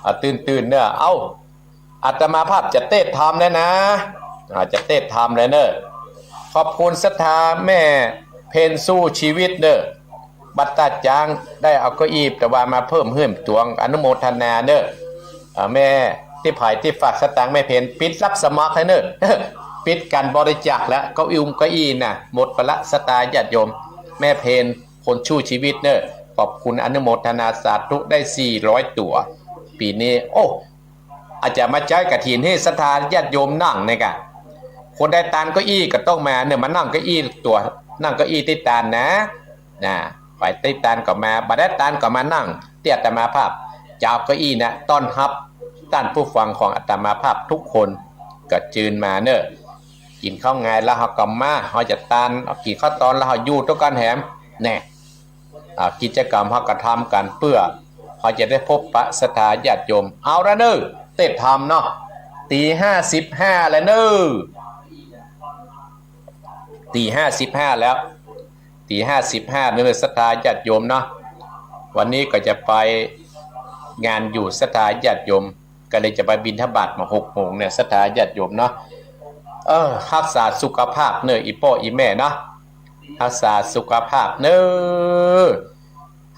อ่า ตื่นตื่นเน่อ เอ้า อาตมาภาพจะเตศน์ธรรมแล้วนะ อ่า จะเตศน์ธรรมแล้วเน่อ ขอบคุณศรัทธาแม่เพ็ญสู้ชีวิตเน่อ บัดตาจางได้เอาเก้าอี้ตะวามาเพิ่มหื้อตวง อนุโมทนาเน่อ อ่า แม่ตี้ผายตี้ฝากสตางค์ แม่เพ็ญปิดฮับสมัครแล้วเน่อ ปิดก๋านบริจาคแล้ว เก้าอี้อุ้มเก้าอี้น่ะ หมดไปละ ศรัทธาญาติโยม แม่เพ็ญคนสู้ชีวิตเน่อ ขอบคุณ อนุโมทนาสาธุ ได้สี่ร้อยตั๋ว ปี๋นี้ โอ้ อาจจะมาใจ๊กฐินหื้อศรัทธาญาติโยมนั่งเนี่ยก่ะ คนได้ตานเก้าอี้ก็ต้องมาเน่อ มานั่งเก้าอี้ตั๋ว นั่งเก้าอี้ตี้ตานนะ นะ ไปตี้ตานก็มา บ่ได้ตานก็มานั่งตี้อาตมาภาพ จะเอาเก้าอี้นะ ต้อนฮับต้านผู้ฟังของอาตมาภาพทุกคน ก็จืนมาเน่อ กิ๋นข้าวงายแล้วเฮาก็มา เฮาจะตาน กิ๋นข้าวตอนแล้วเฮาอยู่ตวยกั๋นแหม แน่ อ่า กิจกรรมเฮาก็ทำกั๋นเปื้อเฮาจะได้พบปะศรัทธาญาติโยม เอาละเน่อ เตศน์ธรรมเนาะ ตี๋ห้าสิบห้าแล้วเน่อ ตี๋ห้าสิบห้าแล้ว ตี๋ห้าสิบห้าเน่อ ศรัทธาญาติโยมเนาะ วันนี้ก็จะไปงานอยู่ ศรัทธาญาติโยม ก็เลยจะไปบิณฑบาตมาหกโมงเนี่ย ศรัทธาญาติโยมเนาะ เออ ฮักษาสุขภาพเน่อ อี่ป้ออี่แม่เนาะ ฮักษาสุขภาพเน่อ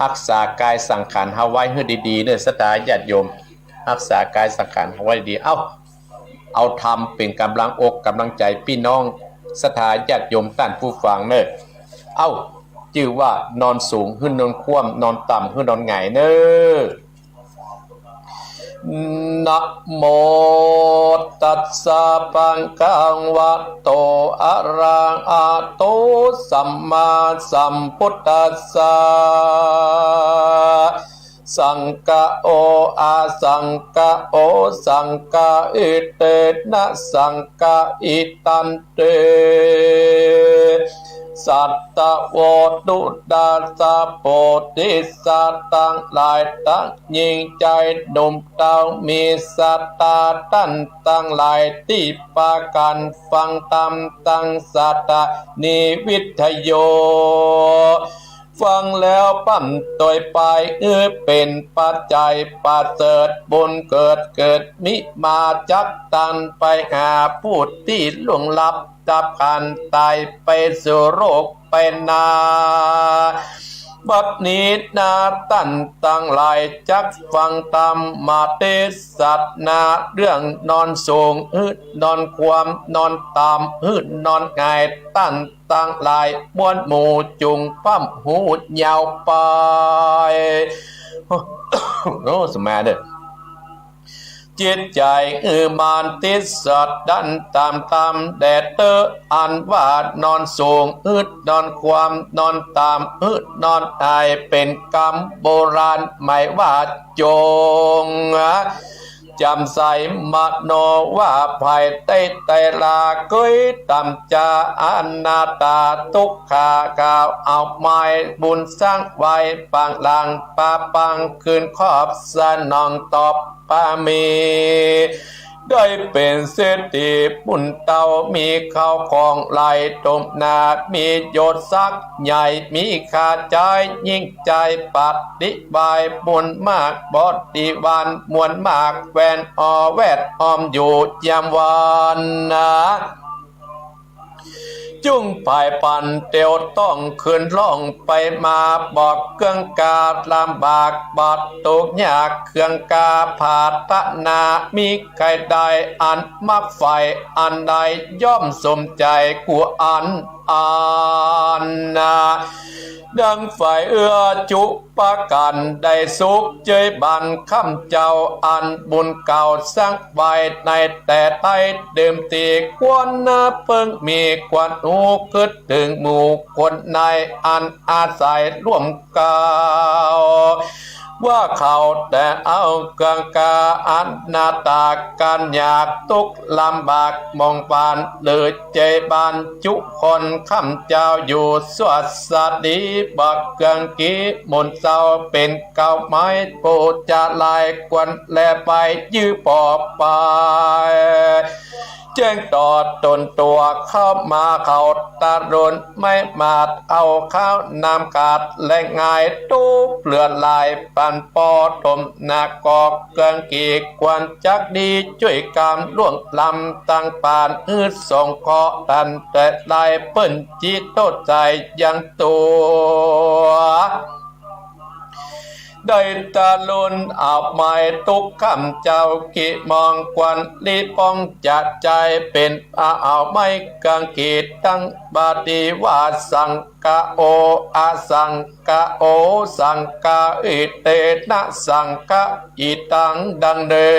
ฮักษากายสังขารเฮาไว้หื้อดีๆ เน่อ ศรัทธาญาติโยม ฮักษากายสังขารเฮาไว้ดี เอ้า เอาธรรมเป๋นก๋ำลังอกก๋ำลังใจ๋ปี้น้อง ศรัทธาญาติโยมต้านผู้ฟังเน่อ เอ้า จื้อว่านอนสูงหื้อนอนคว่ำ นอนต่ำหื้อนอนหงายเน่อ นะโมตัสสะ ภะคะวะโต อะระหะโต สัมมาสัมพุทธัสสะ สังฆะโอ อะสังฆะโอ สังฆะหิ เตนะ สังฆะหิตันติ สัตถะโวตุตตะสะ โพธิสัตว์ตังหลาย ตังญิงจายหนุ่มเต้า มีศรัทธาต้านตังหลาย ตี้ปากั๋นฟังธรรมตังสถานีวิทยุ ฟังแล้วบั้นตวยไป หื้อเป๋นปัจจัยประเสริฐ บุญเกิดเกิดมิมา จักตันไปหาผู้ตี้ล่วงลับ ดับขันธ์ต๋ายไปสู่โลกไปนา บัดนี้นาต้านตังหลาย จักฟังธรรมเตสนา เรื่องนอนสูงหื้อนอนคว่ำ นอนต่ำหื้อนอนหงาย ต้านตังหลายมวลหมู่ จุ่งพร่ำฮู้ยาวไป โอ้ สมาเด้อ จิตใจ๋หื้อหมั่นติดสัตว์ดันต๋ามธรรมแด่เต๊อะ อันว่านอนสูงหื้อนอนคว่ำ นอนต่ำหื้อนอนหงาย เป๋นกำโบราณหมายว่า จงจ๋ำใจ๋มโนว่า ภัยใต้ไตร่ลาเกยต่ำจา อนัตตา ตุ๊กขะ กล่าวเอาไม้บุญสร้างไว้ ปางหลังปาปังคืนครอบ สนองตอบบารมี ได้เป๋นเศรษฐีปุ้นเต้า มีข้าวของหลายต๋มหนา มียศศักดิ์ใหญ่ มีค่าใจ๊ยิ่งใจ๋ ปฏิบัติบุญมาก บริวารมวลมาก แว่นอ้อมแวดอ้อมอยู่ยามวันนา จุ่งผายปันเตียวต้องขึ้นล่องไปมา บอกเกื้องกาลำบาก บาดทุกข์ยาก เกื้องกาผาดถนา มีใค่ได้อันมักใฝ่อันใด ย่อมสมใจ๋กู้อัน อันนา ดังฝ่ายเอื้อจุประก๋าน ได้สุขเจยบานค่ำเจ้า อันบุญเก่าสร้างไว้ในแต่ใต้เดิมตี้ ควรนาเปิงมีควรฮู้กึ๊ดเถิงหมู่คนใน อันอาศัยร่วมเก่า ว่าเขาแต่เอาเกื้องกล้า อันนาตาก๋านยากตุ๊กข์ลำบากมองผ่าน หรือเจยบานจุคนค่ำเจ้าอยู่สวัสดี บ่เกื้องกี้หมุนเศร้า เป๋นเก่าไม้ผู้จะลายควรแลไปยื้อปอไป แจ้งต่อต๋นตั๋วเข้ามาเขาตะลุน ไม่มาดเอาข้าวน้ำขาดและง่าย ตุ๊บเหลือหลายปันปอถมหนัก ก็เกื้องกี้ควรจักดี จ้วยกำล่วงล้ำตังปาน หื้อสงเคราะห์ตันแต่ลาย เปิ้นจิตโตใจ๋ยังตั๋ว ได้ตะลุนเอาไม้ตุ๊กข์ค่ำเจ้า กี้มองควรลีป้องจะใจ๋ เป๋นอาเอาไม้เกื้องกี้ตังบาดีว่า สังกะโอ อสังกะโอ สังกะอิเตนะ สังกะอิตัง ดังเดิ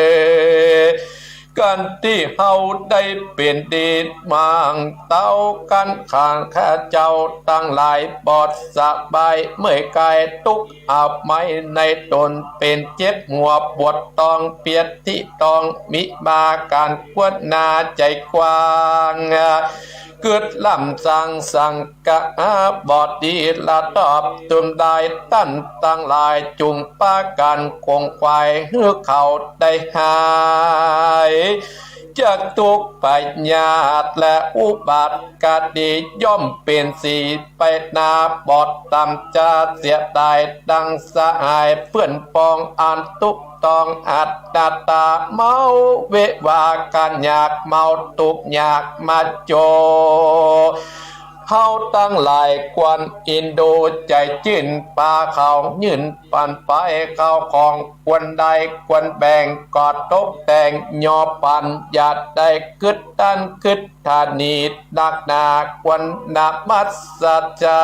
ม ก๋านตี้เฮาได้เป๋นดีมั่งเต้ากั๋น ข้าเจ้าตังหลายบ่สบายเมื่อยก๋าย ตุ๊กข์อับไม้ในต๋น เป๋นเจ็บหัวปวดต๊อง เปียดตี้ต๊องมีมาก๋านควรนาใจ๋กว้าง กึ๊ดล้ำสังสังกะหาบ่ดีละตอบ ตุมได้ต้านตังหลายจุ่มปากั๋นขงขวาย หื้อเขาได้หายจากตุ๊กข์พยาธิและอุบัติ กะดีย่อมเป๋นสีไปหน้า บ่ต่ำจะเสียดายดังสหาย เปื้อนปองอันตุ๊กต้องอัตตา เมาเววาก๋านยาก เมาตุ๊กข์ยากมาโจ เฮาตังหลายควรอินดูใจ๋จื้น ปาเขายื่นปันไป ข้าวของควรได้ควรแบ่ง ก็ตกแต่งยอปัน อย่าได้กึ๊ดตันกึ๊ดถานีนักหนา ควรนมัสสา